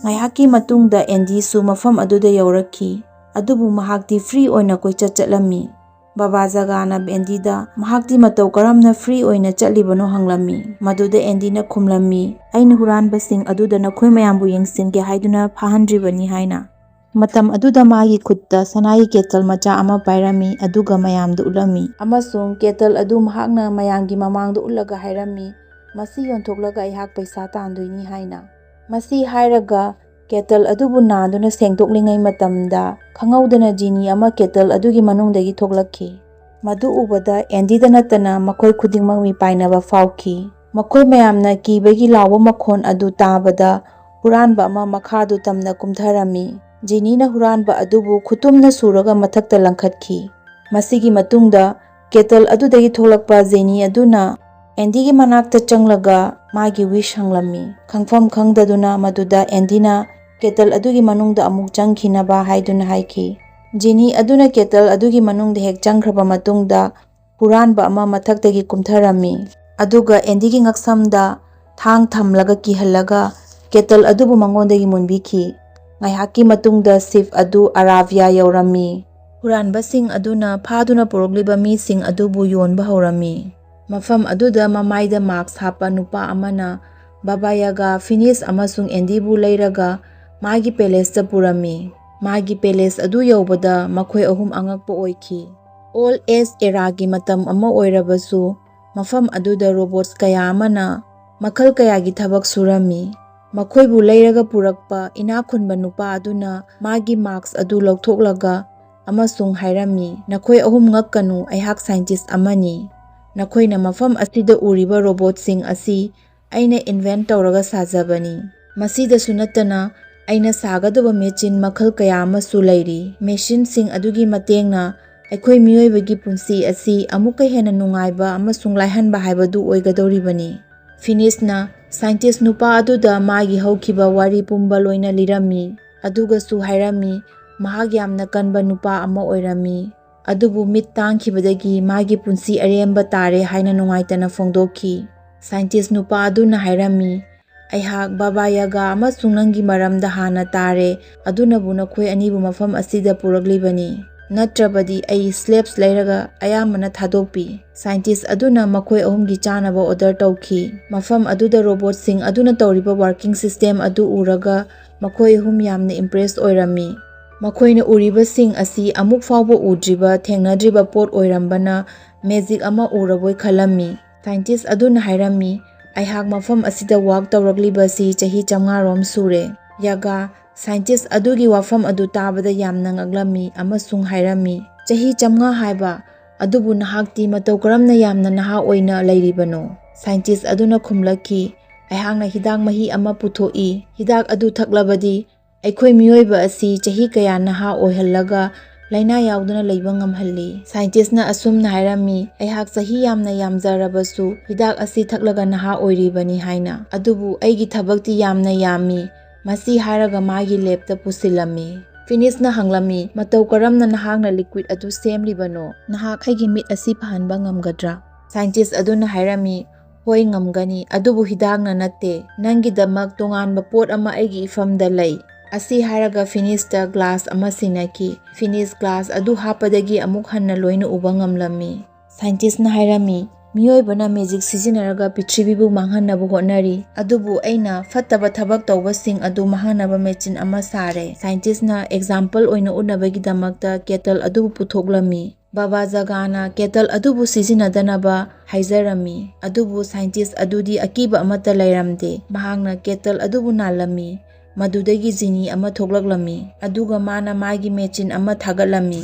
ꯉꯥꯏꯍꯥꯛꯀꯤ ꯃꯇꯨꯡꯗ ꯑꯦꯟꯗꯤꯁꯨ ꯃꯐꯝ ꯑꯗꯨꯗ ꯌꯧꯔꯛꯈꯤ, ꯑꯗꯨꯕꯨ ꯃꯍꯥꯛꯇꯤ ꯐ꯭ꯔꯤ ꯑꯣꯏꯅ ꯀꯣꯏꯆꯠ ꯆꯠꯂꯝꯃꯤ꯫ ꯕꯥꯕꯥ ꯖꯒꯥꯅ ꯑꯦꯟꯗꯤꯗ ꯃꯍꯥꯛꯇꯤ ꯃꯇꯧ ꯀꯔꯝꯅ ꯐ꯭ꯔꯤ ꯑꯣꯏꯅ ꯆꯠꯂꯤꯕꯅꯣ ꯍꯪꯂꯝꯃꯤ꯫ ꯃꯗꯨꯗ ꯑꯦꯟꯗꯤꯅ ꯈꯨꯝꯂꯝꯃꯤ, "ꯑꯩꯅ ꯍꯨꯔꯥꯟꯕꯁꯤꯡ ꯑꯗꯨꯗ ꯅꯈꯣꯏ ꯃꯌꯥꯝꯕꯨ ꯌꯦꯡꯁꯤꯟꯒꯦ ꯍꯥꯏꯗꯨꯅ ꯐꯥꯍꯟꯗ꯭ꯔꯤꯕꯅꯤ" ꯍꯥꯏꯅ꯫ ꯃꯇꯝ ꯑꯗꯨꯗ ꯃꯥꯒꯤ ꯈꯨꯠꯇ ꯁꯅꯥꯒꯤ ꯀꯦꯇꯜ ꯃꯆꯥ ꯑꯃ ꯄꯥꯏꯔꯝꯃꯤ, ꯑꯗꯨꯒ ꯃꯌꯥꯝꯗ ꯎꯠꯂꯝꯃꯤ, ꯑꯃꯁꯨꯡ ꯀꯦꯇꯜ ꯑꯗꯨ ꯃꯍꯥꯛꯅ ꯃꯌꯥꯝꯒꯤ ꯃꯃꯥꯡꯗ ꯎꯠꯂꯒ ꯍꯥꯏꯔꯝꯃꯤ, "ꯃꯁꯤ ꯌꯣꯟꯊꯣꯛꯂꯒ ꯑꯩꯍꯥꯛ ꯄꯩꯁꯥ ꯇꯥꯟꯗꯣꯏꯅꯤ" ꯍꯥꯏꯅ꯫ ꯃꯁꯤ ꯍꯥꯏꯔꯒ ꯀꯦꯇꯜ ꯑꯗꯨꯕꯨ ꯅꯥꯟꯗꯨꯅ ꯁꯦꯡꯗꯣꯛꯂꯤꯉꯩ ꯃꯇꯝꯗ, ꯈꯪꯍꯧꯗꯅ ꯖꯤꯅꯤ ꯑꯃ ꯀꯦꯇꯜ ꯑꯗꯨꯒꯤ ꯃꯅꯨꯡꯗꯒꯤ ꯊꯣꯛꯂꯛꯈꯤ꯫ ꯃꯗꯨ ꯎꯕꯗ ꯑꯦꯟꯗꯤꯗ ꯅꯠꯇꯅ ꯃꯈꯣꯏ ꯈꯨꯗꯤꯡꯃꯛ ꯃꯤꯄꯥꯏꯅꯕ ꯐꯥꯎꯈꯤ꯫ ꯃꯈꯣꯏ ꯃꯌꯥꯝꯅ ꯀꯤꯕꯒꯤ ꯂꯥꯎꯕ ꯃꯈꯣꯟ ꯑꯗꯨ ꯇꯥꯕꯗ, ꯍꯨꯔꯥꯟꯕ ꯑꯃ ꯃꯈꯥꯗꯨ ꯇꯝꯅ ꯀꯨꯝꯊꯔꯝꯃꯤ꯫ ꯖꯤꯅꯤꯅ ꯍꯨꯔꯥꯟꯕ ꯑꯗꯨꯕꯨ ꯈꯨꯇꯨꯝꯅ ꯁꯨꯔꯒ ꯃꯊꯛꯇ ꯂꯪꯈꯠꯈꯤ꯫ ꯃꯁꯤꯒꯤ ꯃꯇꯨꯡꯗ, ꯀꯦꯇꯜ ꯑꯗꯨꯗꯒꯤ ꯊꯣꯛꯂꯛꯄ ꯖꯤꯅꯤ ꯑꯗꯨꯅ ꯑꯦꯟꯗꯤꯒꯤ ꯃꯅꯥꯛꯇ ꯆꯪꯂꯒ ꯃꯥꯒꯤ ꯋꯤꯁ ꯍꯪꯂꯝꯃꯤ꯫ ꯈꯪꯐꯝ ꯈꯪꯗꯗꯨꯅ ꯃꯗꯨꯗ ꯑꯦꯟꯗꯤꯅ ꯀꯦꯇꯜ ꯑꯗꯨꯒꯤ ꯃꯅꯨꯡꯗ ꯑꯃꯨꯛ ꯆꯪꯈꯤꯅꯕ ꯍꯥꯏꯗꯨꯅ ꯍꯥꯏꯈꯤ꯫ ꯖꯤꯅꯤ ꯑꯗꯨꯅ ꯀꯦꯇꯜ ꯑꯗꯨꯒꯤ ꯃꯅꯨꯡꯗ ꯍꯦꯛ ꯆꯪꯈ꯭ꯔꯕ ꯃꯇꯨꯡꯗ, ꯍꯨꯔꯥꯟꯕ ꯑꯃ ꯃꯊꯛꯇꯒꯤ ꯀꯨꯝꯊꯔꯝꯃꯤ꯫ ꯑꯗꯨꯒ ꯑꯦꯟꯗꯤꯒꯤ ꯉꯛꯁꯝꯗ ꯊꯥꯡ ꯊꯝꯂꯒ ꯀꯤꯍꯜꯂꯒ ꯀꯦꯇꯜ ꯑꯗꯨꯕꯨ ꯃꯉꯣꯟꯗꯒꯤ ꯃꯨꯟꯕꯤꯈꯤ꯫ ꯉꯥꯏꯍꯥꯛꯀꯤ ꯃꯇꯨꯡꯗ ꯁꯤꯞ ꯑꯗꯨ ꯑꯔꯥꯕꯤꯌꯥ ꯌꯧꯔꯝꯃꯤ꯫ ꯍꯨꯔꯥꯟꯕꯁꯤꯡ ꯑꯗꯨꯅ ꯐꯥꯗꯨꯅ ꯄꯨꯔꯛꯂꯤꯕ ꯃꯤꯁꯤꯡ ꯑꯗꯨꯕꯨ ꯌꯣꯟꯕ ꯍꯧꯔꯝꯃꯤ꯫ ꯃꯐꯝ ꯑꯗꯨꯗ ꯃꯃꯥꯏꯗ ꯃꯥꯛꯁ ꯍꯥꯞꯄ ꯅꯨꯄꯥ ꯑꯃꯅ ꯕꯥꯕꯥ ꯌꯥꯒꯥ, ꯐꯤꯅꯤꯁ ꯑꯃꯁꯨꯡ ꯑꯦꯟꯗꯤꯕꯨ ꯂꯩꯔꯒ ꯃꯥꯒꯤ ꯄꯦꯂꯦꯁꯇ ꯄꯨꯔꯝꯃꯤ꯫ ꯃꯥꯒꯤ ꯄꯦꯂꯦꯁ ꯑꯗꯨ ꯌꯧꯕꯗ ꯃꯈꯣꯏ ꯑꯍꯨꯝ ꯑꯉꯛꯄ ꯑꯣꯏꯈꯤ꯫ ꯑꯣꯜ ꯑꯦꯖ ꯑꯦꯔꯥꯒꯤ ꯃꯇꯝ ꯑꯃ ꯑꯣꯏꯔꯕꯁꯨ, ꯃꯐꯝ ꯑꯗꯨꯗ ꯔꯣꯕꯣꯠꯁ ꯀꯌꯥ ꯑꯃꯅ ꯃꯈꯜ ꯀꯌꯥꯒꯤ ꯊꯕꯛ ꯁꯨꯔꯝꯃꯤ꯫ ꯃꯈꯣꯏꯕꯨ ꯂꯩꯔꯒ ꯄꯨꯔꯛꯄ ꯏꯅꯥꯛ ꯈꯨꯟꯕ ꯅꯨꯄꯥ ꯑꯗꯨꯅ ꯃꯥꯒꯤ ꯃꯥꯛꯁ ꯑꯗꯨ ꯂꯧꯊꯣꯛꯂꯒ ꯑꯃꯁꯨꯡ ꯍꯥꯏꯔꯝꯃꯤ, "ꯅꯈꯣꯏ ꯑꯍꯨꯝ ꯉꯛꯀꯅꯨ, ꯑꯩꯍꯥꯛ ꯁꯥꯏꯟꯇꯤꯁ ꯑꯃꯅꯤ꯫ ꯅꯈꯣꯏꯅ ꯃꯐꯝ ꯑꯁꯤꯗ ꯎꯔꯤꯕ ꯔꯣꯕꯣꯠꯁꯤꯡ ꯑꯁꯤ ꯑꯩꯅ ꯏꯟꯚꯦꯟꯠ ꯇꯧꯔꯒ ꯁꯥꯖꯕꯅꯤ꯫ ꯃꯁꯤꯗꯁꯨ ꯅꯠꯇꯅ, ꯑꯩꯅ ꯁꯥꯒꯗꯕ ꯃꯦꯆꯤꯟ ꯃꯈꯜ ꯀꯌꯥ ꯑꯃꯁꯨ ꯂꯩꯔꯤ꯫ ꯃꯦꯆꯤꯟꯁꯤꯡ ꯑꯗꯨꯒꯤ ꯃꯇꯦꯡꯅ ꯑꯩꯈꯣꯏ ꯃꯤꯑꯣꯏꯕꯒꯤ ꯄꯨꯟꯁꯤ ꯑꯁꯤ ꯑꯃꯨꯛꯀ ꯍꯦꯟꯅ ꯅꯨꯡꯉꯥꯏꯕ ꯑꯃꯁꯨꯡ ꯂꯥꯏꯍꯟꯕ ꯍꯥꯏꯕꯗꯨ ꯑꯣꯏꯒꯗꯧꯔꯤꯕꯅꯤ꯫" ꯐꯤꯅꯤꯁꯅ ꯁꯥꯏꯟꯇꯤꯁ ꯅꯨꯄꯥ ꯑꯗꯨꯗ ꯃꯥꯒꯤ ꯍꯧꯈꯤꯕ ꯋꯥꯔꯤ ꯄꯨꯝꯕ ꯂꯣꯏꯅ ꯂꯤꯔꯝꯃꯤ, ꯑꯗꯨꯒꯁꯨ ꯍꯥꯏꯔꯝꯃꯤ, ꯃꯍꯥꯛ ꯌꯥꯝꯅ ꯀꯟꯕ ꯅꯨꯄꯥ ꯑꯃ ꯑꯣꯏꯔꯝꯃꯤ, ꯑꯗꯨꯕꯨ ꯃꯤꯠ ꯇꯥꯡꯈꯤꯕꯗꯒꯤ ꯃꯥꯒꯤ ꯄꯨꯟꯁꯤ ꯑꯔꯦꯝꯕ ꯇꯥꯔꯦ ꯍꯥꯏꯅ ꯅꯨꯡꯉꯥꯏꯇꯅ ꯐꯣꯡꯗꯣꯛꯈꯤ꯫ ꯁꯥꯏꯟꯇꯤꯁ ꯅꯨꯄꯥ ꯑꯗꯨꯅ ꯍꯥꯏꯔꯝꯃꯤ, "ꯑꯩꯍꯥꯛ ꯕꯥꯕꯥ ꯌꯥꯒꯥ ꯑꯃꯁꯨꯡ ꯅꯪꯒꯤ ꯃꯔꯝꯗ ꯍꯥꯟꯅ ꯇꯥꯔꯦ, ꯑꯗꯨꯅꯕꯨ ꯅꯈꯣꯏ ꯑꯅꯤꯕꯨ ꯃꯐꯝ ꯑꯁꯤꯗ ꯄꯨꯔꯛꯂꯤꯕꯅꯤ꯫ ꯅꯠꯇ꯭ꯔꯕꯗꯤ ꯑꯩ ꯁ꯭ꯂꯦꯕꯁ ꯂꯩꯔꯒ ꯑꯌꯥꯝꯕꯅ ꯊꯥꯗꯣꯛꯄꯤ꯫" ꯁꯥꯏꯟꯇꯤꯁ ꯑꯗꯨꯅ ꯃꯈꯣꯏ ꯑꯍꯨꯝꯒꯤ ꯆꯥꯅꯕ ꯑꯣꯔꯗꯔ ꯇꯧꯈꯤ꯫ ꯃꯐꯝ ꯑꯗꯨꯗ ꯔꯣꯕꯣꯠꯁꯤꯡ ꯑꯗꯨꯅ ꯇꯧꯔꯤꯕ ꯋꯥꯔꯀꯤꯡ ꯁꯤꯁꯇꯦꯝ ꯑꯗꯨ ꯎꯔꯒ ꯃꯈꯣꯏ ꯑꯍꯨꯝ ꯌꯥꯝꯅ ꯏꯝꯄ꯭ꯔꯦꯁ ꯑꯣꯏꯔꯝꯃꯤ꯫ ꯃꯈꯣꯏꯅ ꯎꯔꯤꯕꯁꯤꯡ ꯑꯁꯤ ꯑꯃꯨꯛ ꯐꯥꯎꯕ ꯎꯗ꯭ꯔꯤꯕ, ꯊꯦꯡꯅꯗ꯭ꯔꯤꯕ ꯄꯣꯠ ꯑꯣꯏꯔꯝꯕꯅ ꯃꯦꯖꯤꯛ ꯑꯃ ꯎꯔꯕꯣꯏ ꯈꯜꯂꯝꯃꯤ꯫ ꯁꯥꯏꯟꯇꯤꯁ ꯑꯗꯨꯅ ꯍꯥꯏꯔꯝꯃꯤ, "ꯑꯩꯍꯥꯛ ꯃꯐꯝ ꯑꯁꯤꯗ ꯋꯥꯛ ꯇꯧꯔꯛꯂꯤꯕ ꯑꯁꯤ ꯆꯍꯤ ꯆꯥꯝꯃꯉꯥ ꯔꯣꯝ ꯁꯨꯔꯦ꯫ ꯌꯥꯒꯥ, ꯁꯥꯏꯟꯇꯤꯁ ꯑꯗꯨꯒꯤ ꯋꯥꯐꯝ ꯑꯗꯨ ꯇꯥꯕꯗ ꯌꯥꯝꯅ ꯉꯛꯂꯝꯃꯤ ꯑꯃꯁꯨꯡ ꯍꯥꯏꯔꯝꯃꯤ, "ꯆꯍꯤ ꯆꯥꯝꯃꯉꯥ ꯍꯥꯏꯕ? ꯑꯗꯨꯕꯨ ꯅꯍꯥꯛꯇꯤ ꯃꯇꯧ ꯀꯔꯝꯅ ꯌꯥꯝꯅ ꯅꯍꯥ ꯑꯣꯏꯅ ꯂꯩꯔꯤꯕꯅꯣ?" ꯁꯥꯏꯟꯇꯤꯁ ꯑꯗꯨꯅ ꯈꯨꯝꯂꯛꯈꯤ, "ꯑꯩꯍꯥꯛꯅ ꯍꯤꯗꯥꯛ ꯃꯍꯤ ꯑꯃ ꯄꯨꯊꯣꯛꯏ꯫ ꯍꯤꯗꯥꯛ ꯑꯗꯨ ꯊꯛꯂꯕꯗꯤ ꯑꯩꯈꯣꯏ ꯃꯤꯑꯣꯏꯕ ꯑꯁꯤ ꯆꯍꯤ ꯀꯌꯥ ꯅꯍꯥ ꯑꯣꯏꯍꯜꯂꯒ ꯂꯥꯏꯅꯥ ꯌꯥꯎꯗꯅ ꯂꯩꯕ ꯉꯝꯍꯜꯂꯤ꯫" ꯁꯥꯏꯟꯇꯤꯁꯅ ꯑꯁꯨꯝꯅ ꯍꯥꯏꯔꯝꯃꯤ, "ꯑꯩꯍꯥꯛ ꯆꯍꯤ ꯌꯥꯝꯅ ꯌꯥꯝꯖꯔꯕꯁꯨ ꯍꯤꯗꯥꯛ ꯑꯁꯤ ꯊꯛꯂꯒ ꯅꯍꯥ ꯑꯣꯏꯔꯤꯕꯅꯤ ꯍꯥꯏꯅ꯫ ꯑꯗꯨꯕꯨ ꯑꯩꯒꯤ ꯊꯕꯛꯇꯤ ꯌꯥꯝꯅ ꯌꯥꯝꯃꯤ꯫ ꯃꯁꯤ ꯍꯥꯏꯔꯒ ꯃꯥꯒꯤ ꯂꯦꯞꯇ ꯄꯨꯁꯤꯜꯂꯝꯃꯤ꯫" ꯐꯤꯅꯤꯁꯅ ꯍꯪꯂꯝꯃꯤ, "ꯃꯇꯧ ꯀꯔꯝꯅ ꯅꯍꯥꯛꯅ ꯂꯤꯀ꯭ꯋꯤꯗ ꯑꯗꯨ ꯁꯦꯝꯂꯤꯕꯅꯣ? ꯅꯍꯥꯛ ꯑꯩꯒꯤ ꯃꯤꯠ ꯑꯁꯤ ꯐꯍꯟꯕ ꯉꯝꯒꯗ꯭ꯔꯥ?" ꯁꯥꯏꯟꯇꯤꯁ ꯑꯗꯨꯅ ꯍꯥꯏꯔꯝꯃꯤ, "ꯍꯣꯏ, ꯉꯝꯒꯅꯤ, ꯑꯗꯨꯕꯨ ꯍꯤꯗꯥꯛꯅ ꯅꯠꯇꯦ꯫ ꯅꯪꯒꯤꯗꯃꯛ ꯇꯣꯉꯥꯟꯕ ꯄꯣꯠ ꯑꯃ ꯑꯩꯒꯤ ꯏꯐꯝꯗ ꯂꯩ꯫" ꯑꯁꯤ ꯍꯥꯏꯔꯒ ꯐꯤꯅꯤꯁꯇ ꯒ꯭ꯂꯥꯁ ꯑꯃ ꯁꯤꯟꯅꯈꯤ꯫ ꯐꯤꯅꯤꯁ ꯒ꯭ꯂꯥꯁ ꯑꯗꯨ ꯍꯥꯞꯄꯗꯒꯤ ꯑꯃꯨꯛ ꯍꯟꯅ ꯂꯣꯏꯅ ꯎꯕ ꯉꯝꯂꯝꯃꯤ꯫ ꯁꯥꯏꯟꯇꯤꯁꯅ ꯍꯥꯏꯔꯝꯃꯤ, "ꯃꯤꯑꯣꯏꯕꯅ ꯃꯦꯖꯤꯛ ꯁꯤꯖꯤꯟꯅꯔꯒ ꯄ꯭ꯔꯤꯊꯤꯕꯤꯕꯨ ꯃꯥꯡꯍꯟꯅꯕ ꯍꯣꯠꯅꯔꯤ, ꯑꯗꯨꯕꯨ ꯑꯩꯅ ꯐꯠꯇꯕ ꯊꯕꯛ ꯇꯧꯕꯁꯤꯡ ꯑꯗꯨ ꯃꯥꯡꯍꯟꯅꯕ ꯃꯦꯆꯤꯟ ꯑꯃ ꯁꯥꯔꯦ꯫" ꯁꯥꯏꯟꯇꯤꯁꯅ ꯑꯦꯛꯖꯥꯝꯄꯜ ꯑꯣꯏꯅ ꯎꯠꯅꯕꯒꯤꯗꯃꯛꯇ ꯀꯦꯇꯜ ꯑꯗꯨꯕꯨ ꯄꯨꯊꯣꯛꯂꯝꯃꯤ꯫ ꯕꯥꯕꯥ ꯖꯒꯥꯅ ꯀꯦꯇꯜ ꯑꯗꯨꯕꯨ ꯁꯤꯖꯤꯟꯅꯗꯅꯕ ꯍꯥꯏꯖꯔꯝꯃꯤ, ꯑꯗꯨꯕꯨ ꯁꯥꯏꯟꯇꯤꯁ ꯑꯗꯨꯗꯤ ꯑꯀꯤꯕ ꯑꯃꯠꯇ ꯂꯩꯔꯝꯗꯦ꯫ ꯃꯍꯥꯛꯅ ꯀꯦꯇꯜ ꯑꯗꯨꯕꯨ ꯅꯥꯜꯂꯝꯃꯤ꯫ ꯃꯗꯨꯗꯒꯤ ꯖꯤꯅꯤ ꯑꯃ ꯊꯣꯛꯂꯛꯂꯝꯃꯤ, ꯑꯗꯨꯒ ꯃꯥꯅ ꯃꯥꯒꯤ ꯃꯦꯆꯤꯟ ꯑꯃ ꯊꯥꯒꯠꯂꯝꯃꯤ꯫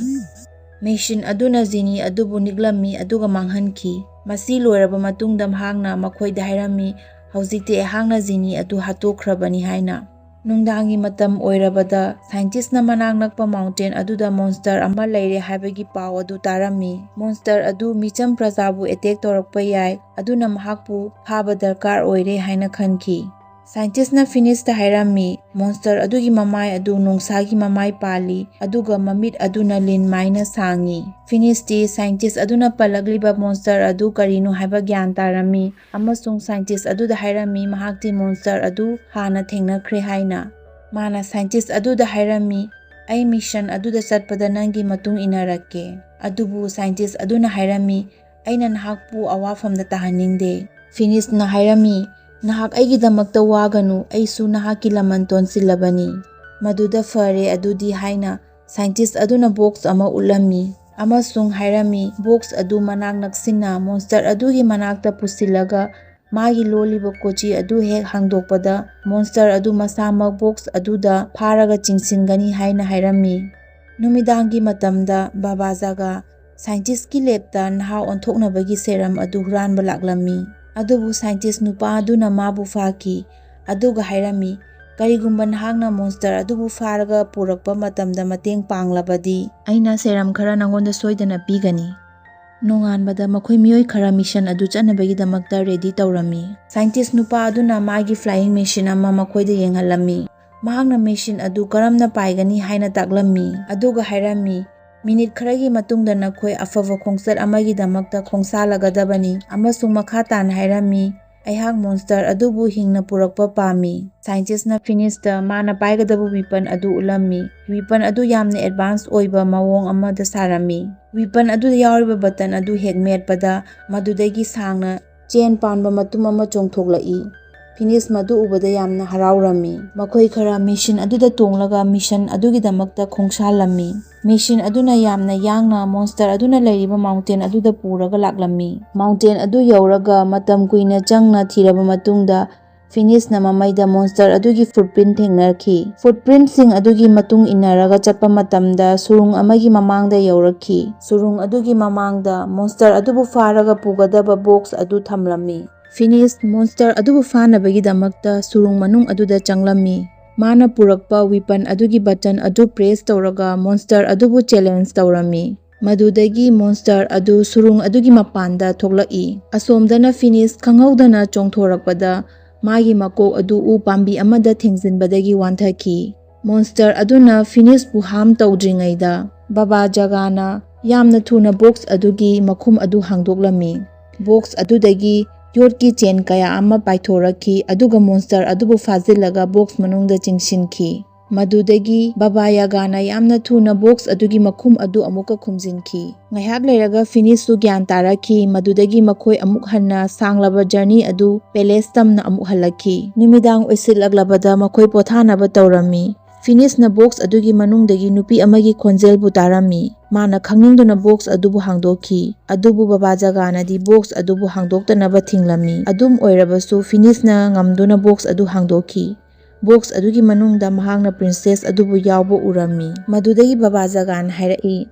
ꯃꯦꯁꯤꯟ ꯑꯗꯨꯅ ꯖꯤꯅꯤ ꯑꯗꯨꯕꯨ ꯅꯤꯛꯂꯝꯃꯤ ꯑꯗꯨꯒ ꯃꯥꯡꯍꯟꯈꯤ꯫ ꯃꯁꯤ ꯂꯣꯏꯔꯕ ꯃꯇꯨꯡꯗ ꯃꯍꯥꯛꯅ ꯃꯈꯣꯏꯗ ꯍꯥꯏꯔꯝꯃꯤ, "ꯍꯧꯖꯤꯛꯇꯤ ꯑꯩꯍꯥꯛꯅ ꯖꯤꯅꯤ ꯑꯗꯨ ꯍꯥꯠꯇꯣꯛꯈ꯭ꯔꯕꯅꯤ" ꯍꯥꯏꯅ꯫ ꯅꯨꯡꯗꯥꯡꯒꯤ ꯃꯇꯝ ꯑꯣꯏꯔꯕꯗ ꯁꯥꯏꯟꯇꯤꯁꯅ ꯃꯅꯥꯛ ꯅꯛꯄ ꯃꯥꯎꯟꯇꯦꯟ ꯑꯗꯨꯗ ꯃꯣꯟꯁꯇꯔ ꯑꯃ ꯂꯩꯔꯦ ꯍꯥꯏꯕꯒꯤ ꯄꯥꯎ ꯑꯗꯨ ꯇꯥꯔꯝꯃꯤ꯫ ꯃꯣꯟꯁꯇꯔ ꯑꯗꯨ ꯃꯤꯆꯝ ꯄ꯭ꯔꯖꯥꯕꯨ ꯑꯦꯇꯦꯛ ꯇꯧꯔꯛꯄ ꯌꯥꯏ, ꯑꯗꯨꯅ ꯃꯍꯥꯛꯄꯨ ꯐꯥꯕ ꯗꯔꯀꯥꯔ ꯑꯣꯏꯔꯦ ꯍꯥꯏꯅ ꯈꯟꯈꯤ꯫ ꯁꯥꯏꯟꯇꯤꯁꯅ ꯐꯤꯅꯤꯁꯇ ꯍꯥꯏꯔꯝꯃꯤ, "ꯃꯣꯟꯁꯇꯔ ꯑꯗꯨꯒꯤ ꯃꯃꯥꯏ ꯑꯗꯨ ꯅꯣꯡꯁꯥꯒꯤ ꯃꯃꯥꯏ ꯄꯥꯜꯂꯤ, ꯑꯗꯨꯒ ꯃꯃꯤꯠ ꯑꯗꯨꯅ ꯂꯤꯟ ꯃꯥꯏꯅ ꯁꯥꯡꯉꯤ꯫" ꯐꯤꯅꯤꯁꯇꯤ ꯁꯥꯏꯟꯇꯤꯁ ꯑꯗꯨꯅ ꯄꯜꯂꯛꯂꯤꯕ ꯃꯣꯟꯁꯇꯔ ꯑꯗꯨ ꯀꯔꯤꯅꯣ ꯍꯥꯏꯕ ꯒ꯭ꯌꯥꯟ ꯇꯥꯔꯝꯃꯤ, ꯑꯃꯁꯨꯡ ꯁꯥꯏꯟꯇꯤꯁ ꯑꯗꯨꯗ ꯍꯥꯏꯔꯝꯃꯤ ꯃꯍꯥꯛꯇꯤ ꯃꯣꯟꯁꯇꯔ ꯑꯗꯨ ꯍꯥꯟꯅ ꯊꯦꯡꯅꯈ꯭ꯔꯦ ꯍꯥꯏꯅ꯫ ꯃꯥꯅ ꯁꯥꯏꯟꯇꯤꯁ ꯑꯗꯨꯗ ꯍꯥꯏꯔꯝꯃꯤ, "ꯑꯩ ꯃꯤꯁꯟ ꯑꯗꯨꯗ ꯆꯠꯄꯗ ꯅꯪꯒꯤ ꯃꯇꯨꯡ ꯏꯟꯅꯔꯛꯀꯦ꯫" ꯑꯗꯨꯕꯨ ꯁꯥꯏꯟꯇꯤꯁ ꯑꯗꯨꯅ ꯍꯥꯏꯔꯝꯃꯤ, "ꯑꯩꯅ ꯅꯍꯥꯛꯄꯨ ꯑꯋꯥꯐꯝꯗ ꯇꯥꯍꯟꯅꯤꯡꯗꯦ꯫" ꯐꯤꯅꯤꯁꯅ ꯍꯥꯏꯔꯝꯃꯤ, "ꯅꯍꯥꯛ ꯑꯩꯒꯤꯗꯃꯛꯇ ꯋꯥꯒꯅꯨ, ꯑꯩꯁꯨ ꯅꯍꯥꯛꯀꯤ ꯂꯃꯟ ꯇꯣꯟꯁꯤꯜꯂꯕꯅꯤ꯫" "ꯃꯗꯨꯗ ꯐꯔꯦ ꯑꯗꯨꯗꯤ" ꯍꯥꯏꯅ ꯁꯥꯏꯟꯇꯤꯁ ꯑꯗꯨꯅ ꯕꯣꯛꯁ ꯑꯃ ꯎꯠꯂꯝꯃꯤ ꯑꯃꯁꯨꯡ ꯍꯥꯏꯔꯝꯃꯤ, "ꯕꯣꯛꯁ ꯑꯗꯨ ꯃꯅꯥꯛ ꯅꯛꯁꯤꯟꯅ ꯃꯣꯟꯁꯇꯔ ꯑꯗꯨꯒꯤ ꯃꯅꯥꯛꯇ ꯄꯨꯁꯤꯜꯂꯒ ꯃꯥꯒꯤ ꯂꯣꯜꯂꯤꯕ ꯀꯣꯆꯤ ꯑꯗꯨ ꯍꯦꯛ ꯍꯥꯡꯗꯣꯛꯄꯗ, ꯃꯣꯟꯁꯇꯔ ꯑꯗꯨ ꯃꯁꯥꯃꯛ ꯕꯣꯛꯁ ꯑꯗꯨꯗ ꯐꯥꯔꯒ ꯆꯤꯡꯁꯤꯟꯒꯅꯤ ꯍꯥꯏꯅ ꯍꯥꯏꯔꯝꯃꯤ꯫ ꯅꯨꯃꯤꯗꯥꯡꯒꯤ ꯃꯇꯝꯗ ꯕꯥꯕꯥ ꯖꯥꯒꯥ ꯁꯥꯏꯟꯇꯤꯁꯀꯤ ꯂꯦꯞꯇ ꯅꯍꯥ ꯑꯣꯟꯊꯣꯛꯅꯕꯒꯤ ꯁꯦꯔꯝ ꯑꯗꯨ ꯍꯨꯔꯥꯟꯕ ꯂꯥꯛꯂꯝꯃꯤ꯫ ꯑꯗꯨꯕꯨ ꯁꯥꯏꯟꯇꯤꯁ ꯅꯨꯄꯥ ꯑꯗꯨꯅ ꯃꯥꯕꯨ ꯐꯥꯈꯤ, ꯑꯗꯨꯒ ꯍꯥꯏꯔꯝꯃꯤ, "ꯀꯔꯤꯒꯨꯝꯕ ꯅꯍꯥꯛꯅ ꯃꯣꯟꯁꯇꯔ ꯑꯗꯨꯕꯨ ꯐꯥꯔꯒ ꯄꯨꯔꯛꯄ ꯃꯇꯝꯗ ꯃꯇꯦꯡ ꯄꯥꯡꯂꯕꯗꯤ, ꯑꯩꯅ ꯁꯦꯔꯝ ꯈꯔ ꯅꯉꯣꯟꯗ ꯁꯣꯏꯗꯅ ꯄꯤꯒꯅꯤ"꯫ ꯅꯣꯡꯉꯥꯟꯕꯗ ꯃꯈꯣꯏ ꯃꯤꯑꯣꯏ ꯈꯔ ꯃꯤꯁꯟ ꯑꯗꯨ ꯆꯠꯅꯕꯒꯤꯗꯃꯛꯇ ꯔꯦꯗꯤ ꯇꯧꯔꯝꯃꯤ꯫ ꯁꯥꯏꯟꯇꯤꯁ ꯅꯨꯄꯥ ꯑꯗꯨꯅ ꯃꯥꯒꯤ ꯐ꯭ꯂꯥꯏꯌꯤꯡ ꯃꯦꯁꯤꯟ ꯑꯃ ꯃꯈꯣꯏꯗ ꯌꯦꯡꯍꯜꯂꯝꯃꯤ꯫ ꯃꯍꯥꯛꯅ ꯃꯦꯁꯤꯟ ꯑꯗꯨ ꯀꯔꯝꯅ ꯄꯥꯏꯒꯅꯤ ꯍꯥꯏꯅ ꯇꯥꯛꯂꯝꯃꯤ, ꯑꯗꯨꯒ ꯍꯥꯏꯔꯝꯃꯤ, "ꯃꯤꯅꯤꯠ ꯈꯔꯒꯤ ꯃꯇꯨꯡꯗ ꯅꯈꯣꯏ ꯑꯐꯕ ꯈꯣꯡꯆꯠ ꯑꯃꯒꯤꯗꯃꯛꯇ ꯈꯣꯡꯁꯥꯜꯂꯒꯗꯕꯅꯤ"꯫ ꯑꯃꯁꯨꯡ ꯃꯈꯥ ꯇꯥꯅ ꯍꯥꯏꯔꯝꯃꯤ, "ꯑꯩꯍꯥꯛ ꯃꯣꯟꯁꯇꯔ ꯑꯗꯨꯕꯨ ꯍꯤꯡꯅ ꯄꯨꯔꯛꯄ ꯄꯥꯝꯃꯤ"꯫ ꯁꯥꯏꯟꯇꯤꯁꯅ ꯐꯤꯅꯤꯁꯇ ꯃꯥꯅ ꯄꯥꯏꯒꯗꯕ ꯋꯤꯄꯟ ꯑꯗꯨ ꯎꯠꯂꯝꯃꯤ꯫ ꯋꯤꯄꯟ ꯑꯗꯨ ꯌꯥꯝꯅ ꯑꯦꯗꯚꯥꯟꯁ ꯑꯣꯏꯕ ꯃꯑꯣꯡ ꯑꯃꯗ ꯁꯥꯔꯝꯃꯤ꯫ ꯋꯤꯄꯟ ꯑꯗꯨꯗ ꯌꯥꯎꯔꯤꯕ ꯕꯇꯟ ꯑꯗꯨ ꯍꯦꯛ ꯃꯦꯠꯄꯗ, ꯃꯗꯨꯗꯒꯤ ꯁꯥꯡꯅ ꯆꯦꯟ ꯄꯥꯟꯕ ꯃꯇꯨꯝ ꯑꯃ ꯆꯣꯡꯊꯣꯛꯂꯛꯏ꯫ ꯐꯤꯅꯤꯁ ꯃꯗꯨ ꯎꯕꯗ ꯌꯥꯝꯅ ꯍꯔꯥꯎꯔꯝꯃꯤ꯫ ꯃꯈꯣꯏ ꯈꯔ ꯃꯦꯁꯤꯟ ꯑꯗꯨꯗ ꯇꯣꯡꯂꯒ ꯃꯤꯁꯟ ꯑꯗꯨꯒꯤꯗꯃꯛꯇ ꯈꯣꯡꯁꯥꯜꯂꯝꯃꯤ꯫ ꯃꯦꯁꯤꯟ ꯑꯗꯨꯅ ꯌꯥꯝꯅ ꯌꯥꯡꯅ ꯃꯣꯟꯁꯇꯔ ꯑꯗꯨꯅ ꯂꯩꯔꯤꯕ ꯃꯥꯎꯟꯇꯦꯟ ꯑꯗꯨꯗ ꯄꯨꯔꯒ ꯂꯥꯛꯂꯝꯃꯤ꯫ ꯃꯥꯎꯟꯇꯦꯟ ꯑꯗꯨ ꯌꯧꯔꯒ ꯃꯇꯝ ꯀꯨꯏꯅ ꯆꯪꯅ ꯊꯤꯔꯕ ꯃꯇꯨꯡꯗ, ꯐꯤꯅꯤꯁꯅ ꯃꯃꯩꯗ ꯃꯣꯟꯁꯇꯔ ꯑꯗꯨꯒꯤ ꯐꯨꯠꯄ꯭ꯔꯤꯟ ꯊꯦꯡꯅꯔꯛꯈꯤ꯫ ꯐꯨꯠꯄ꯭ꯔꯤꯟꯁꯤꯡ ꯑꯗꯨꯒꯤ ꯃꯇꯨꯡ ꯏꯟꯅꯔꯒ ꯆꯠꯄ ꯃꯇꯝꯗ, ꯁꯨꯔꯨꯡ ꯑꯃꯒꯤ ꯃꯃꯥꯡꯗ ꯌꯧꯔꯛꯈꯤ꯫ ꯁꯨꯔꯨꯡ ꯑꯗꯨꯒꯤ ꯃꯃꯥꯡꯗ ꯃꯣꯟꯁꯇꯔ ꯑꯗꯨꯕꯨ ꯐꯥꯔꯒ ꯄꯨꯒꯗꯕ ꯕꯣꯛꯁ ꯑꯗꯨ ꯊꯝꯂꯝꯃꯤ꯫ ꯐꯤꯅꯤꯁ ꯃꯣꯟꯁꯇꯔ ꯑꯗꯨꯕꯨ ꯐꯥꯅꯕꯒꯤꯗꯃꯛꯇ ꯁꯨꯔꯨꯡ ꯃꯅꯨꯡ ꯑꯗꯨꯗ ꯆꯪꯂꯝꯃꯤ꯫ ꯃꯥꯅ ꯄꯨꯔꯛꯄ ꯋꯤꯄꯟ ꯑꯗꯨꯒꯤ ꯕꯇꯟ ꯑꯗꯨ ꯄ꯭ꯔꯦꯁ ꯇꯧꯔꯒ ꯃꯣꯟꯁꯇꯔ ꯑꯗꯨꯕꯨ ꯆꯦꯂꯦꯟꯖ ꯇꯧꯔꯝꯃꯤ꯫ ꯃꯗꯨꯗꯒꯤ ꯃꯣꯟꯁꯇꯔ ꯑꯗꯨ ꯁꯨꯔꯨꯡ ꯑꯗꯨꯒꯤ ꯃꯄꯥꯟꯗ ꯊꯣꯛꯂꯛꯏ꯫ ꯑꯁꯣꯝꯗꯅ ꯐꯤꯅꯤꯁ ꯈꯪꯍꯧꯗꯅ ꯆꯣꯡꯊꯣꯔꯛꯄꯗ, ꯃꯥꯒꯤ ꯃꯀꯣꯛ ꯑꯗꯨ ꯎ ꯄꯥꯝꯕꯤ ꯑꯃꯗ ꯊꯦꯡꯖꯤꯟꯕꯗꯒꯤ ꯋꯥꯟꯊꯈꯤ꯫ ꯃꯣꯟꯁꯇꯔ ꯑꯗꯨꯅ ꯐꯤꯅꯤꯁꯄꯨ ꯍꯥꯝ ꯇꯧꯗ꯭ꯔꯤꯉꯩꯗ, ꯕꯥꯕꯥ ꯖꯒꯥꯅ ꯌꯥꯝꯅ ꯊꯨꯅ ꯕꯣꯛꯁ ꯑꯗꯨꯒꯤ ꯃꯈꯨꯝ ꯑꯗꯨ ꯍꯥꯡꯗꯣꯛꯂꯝꯃꯤ꯫ ꯕꯣꯛꯁ ꯑꯗꯨꯗꯒꯤ ꯌꯣꯠꯀꯤ ꯆꯦꯟ ꯀꯌꯥ ꯑꯃ ꯄꯥꯏꯊꯣꯔꯛꯈꯤ, ꯑꯗꯨꯒ ꯃꯣꯟꯁꯇꯔ ꯑꯗꯨꯕꯨ ꯐꯥꯖꯤꯜꯂꯒ ꯕꯣꯛꯁ ꯃꯅꯨꯡꯗ ꯆꯤꯡꯁꯤꯟꯈꯤ꯫ ꯃꯗꯨꯗꯒꯤ ꯕꯥꯕꯥ ꯌꯥꯒꯥꯅ ꯌꯥꯝꯅ ꯊꯨꯅ ꯕꯣꯛꯁ ꯑꯗꯨꯒꯤ ꯃꯈꯨꯝ ꯑꯗꯨ ꯑꯃꯨꯛꯀ ꯈꯨꯝꯖꯤꯟꯈꯤ꯫ ꯉꯥꯏꯍꯥꯛ ꯂꯩꯔꯒ ꯐꯤꯅꯤꯁꯁꯨ ꯒ꯭ꯌꯥꯟ ꯇꯥꯔꯛꯈꯤ, ꯃꯗꯨꯗꯒꯤ ꯃꯈꯣꯏ ꯑꯃꯨꯛ ꯍꯟꯅ ꯁꯥꯡꯂꯕ ꯖꯔꯅꯤ ꯑꯗꯨ ꯄꯦꯂꯦꯁ ꯇꯝꯅ ꯑꯃꯨꯛ ꯍꯜꯂꯛꯈꯤ꯫ ꯅꯨꯃꯤꯗꯥꯡ ꯑꯣꯏꯁꯤꯜꯂꯛꯂꯕꯗ ꯃꯈꯣꯏ ꯄꯣꯊꯥꯅꯕ ꯇꯧꯔꯝꯃꯤ꯫ ꯐꯤꯅꯤꯁꯅ ꯕꯣꯛꯁ ꯑꯗꯨꯒꯤ ꯃꯅꯨꯡꯗꯒꯤ ꯅꯨꯄꯤ ꯑꯃꯒꯤ ꯈꯣꯟꯖꯦꯜꯕꯨ ꯇꯥꯔꯝꯃꯤ꯫ ꯃꯥꯅ ꯈꯪꯅꯤꯡꯗꯨꯅ ꯕꯣꯛꯁ ꯑꯗꯨꯕꯨ ꯍꯥꯡꯗꯣꯛꯈꯤ, ꯑꯗꯨꯕꯨ ꯕꯕꯥ ꯖꯒꯥꯅꯗꯤ ꯕꯣꯛꯁ ꯑꯗꯨꯕꯨ ꯍꯥꯡꯗꯣꯛꯇꯅꯕ ꯊꯤꯡꯂꯝꯃꯤ꯫ ꯑꯗꯨꯝ ꯑꯣꯏꯔꯕꯁꯨ, ꯐꯤꯅꯤꯁꯅ ꯉꯝꯗꯨꯅ ꯕꯣꯛꯁ ꯑꯗꯨ ꯍꯥꯡꯗꯣꯛꯈꯤ꯫ ꯕꯣꯛꯁ ꯑꯗꯨꯒꯤ ꯃꯅꯨꯡꯗ ꯃꯍꯥꯛꯅ ꯄ꯭ꯔꯤꯟꯁꯦꯁ ꯑꯗꯨꯕꯨ ꯌꯥꯎꯕ ꯎꯔꯝꯃꯤ꯫ ꯃꯗꯨꯗꯒꯤ ꯕꯕꯥ ꯖꯒꯥꯅ ꯍꯥꯏꯔꯛꯏ,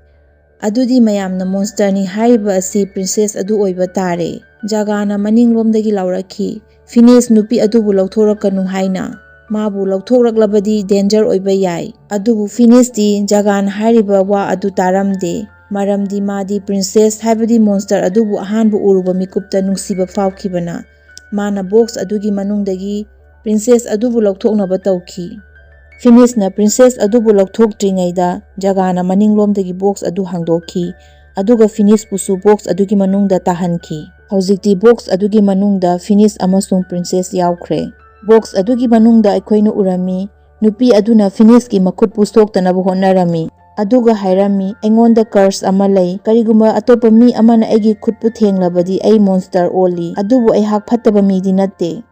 "ꯑꯗꯨꯗꯤ ꯃꯌꯥꯝꯅ ꯃꯣꯟꯁꯇꯔꯅꯤ ꯍꯥꯏꯔꯤꯕ ꯑꯁꯤ ꯄ꯭ꯔꯤꯟꯁꯦꯁ ꯑꯗꯨ ꯑꯣꯏꯕ ꯇꯥꯔꯦ"꯫ ꯖꯒꯥꯅ ꯃꯅꯤꯡꯂꯣꯝꯗꯒꯤ ꯂꯥꯎꯔꯛꯈꯤ, "ꯐꯤꯅꯤꯁ, ꯅꯨꯄꯤ ꯑꯗꯨꯕꯨ ꯂꯧꯊꯣꯔꯛꯀꯅꯨ" ꯍꯥꯏꯅ꯫ "ꯃꯥꯕꯨ ꯂꯧꯊꯣꯛꯂꯛꯂꯕꯗꯤ ꯗꯦꯟꯖꯔ ꯑꯣꯏꯕ ꯌꯥꯏ"꯫ ꯑꯗꯨꯕꯨ ꯐꯤꯅꯤꯁꯇꯤ ꯖꯒꯥꯅ ꯍꯥꯏꯔꯤꯕ ꯋꯥ ꯑꯗꯨ ꯇꯥꯔꯝꯗꯦ, ꯃꯔꯝꯗꯤ ꯃꯥꯗꯤ ꯄ꯭ꯔꯤꯟꯁꯦꯁ ꯍꯥꯏꯕꯗꯤ ꯃꯣꯟꯁꯇꯔ ꯑꯗꯨꯕꯨ ꯑꯍꯥꯟꯕ ꯎꯔꯨꯕ ꯃꯤꯀꯨꯞꯇ ꯅꯨꯡꯁꯤꯕ ꯐꯥꯎꯈꯤꯕꯅ꯫ ꯃꯥꯅ ꯕꯣꯛꯁ ꯑꯗꯨꯒꯤ ꯃꯅꯨꯡꯗꯒꯤ ꯄ꯭ꯔꯤꯟꯁꯦꯁ ꯑꯗꯨꯕꯨ ꯂꯧꯊꯣꯛꯅꯕ ꯇꯧꯈꯤ꯫ ꯐꯤꯅꯤꯁꯅ ꯄ꯭ꯔꯤꯟꯁꯦꯁ ꯑꯗꯨꯕꯨ ꯂꯧꯊꯣꯛꯇ꯭ꯔꯤꯉꯩꯗ ꯖꯒꯥꯅ ꯃꯅꯤꯡꯂꯣꯝꯗꯒꯤ ꯕꯣꯛꯁ ꯑꯗꯨ ꯍꯥꯡꯗꯣꯛꯈꯤ, ꯑꯗꯨꯒ ꯐꯤꯅꯤꯁꯄꯨꯁꯨ ꯕꯣꯛꯁ ꯑꯗꯨꯒꯤ ꯃꯅꯨꯡꯗ ꯇꯥꯍꯟꯈꯤ꯫ ꯍꯧꯖꯤꯛꯇꯤ ꯕꯣꯛꯁ ꯑꯗꯨꯒꯤ ꯃꯅꯨꯡꯗ ꯐꯤꯅꯤꯁ ꯑꯃꯁꯨꯡ ꯄ꯭ꯔꯤꯟꯁꯦꯁ ꯌꯥꯎꯈ꯭ꯔꯦ꯫ ꯕꯣꯛꯁ ꯑꯗꯨꯒꯤ ꯃꯅꯨꯡꯗ ꯑꯩꯈꯣꯏꯅ ꯎꯔꯝꯃꯤ, ꯅꯨꯄꯤ ꯑꯗꯨꯅ ꯐꯤꯅꯤꯁꯀꯤ ꯃꯈꯨꯠꯄꯨ ꯁꯣꯛꯇꯅꯕ ꯍꯣꯠꯅꯔꯝꯃꯤ, ꯑꯗꯨꯒ ꯍꯥꯏꯔꯝꯃꯤ, "ꯑꯩꯉꯣꯟꯗ ꯀꯔꯁ ꯑꯃ ꯂꯩ꯫ ꯀꯔꯤꯒꯨꯝꯕ ꯑꯇꯣꯞꯄ ꯃꯤ ꯑꯃꯅ ꯑꯩꯒꯤ ꯈꯨꯠꯄꯨ ꯊꯦꯡꯂꯕꯗꯤ, ꯑꯩ ꯃꯣꯟꯁꯇꯔ ꯑꯣꯜꯂꯤ꯫ ꯑꯗꯨꯕꯨ ꯑꯩꯍꯥꯛ ꯐꯠꯇꯕ ꯃꯤꯗꯤ ꯅꯠꯇꯦ꯫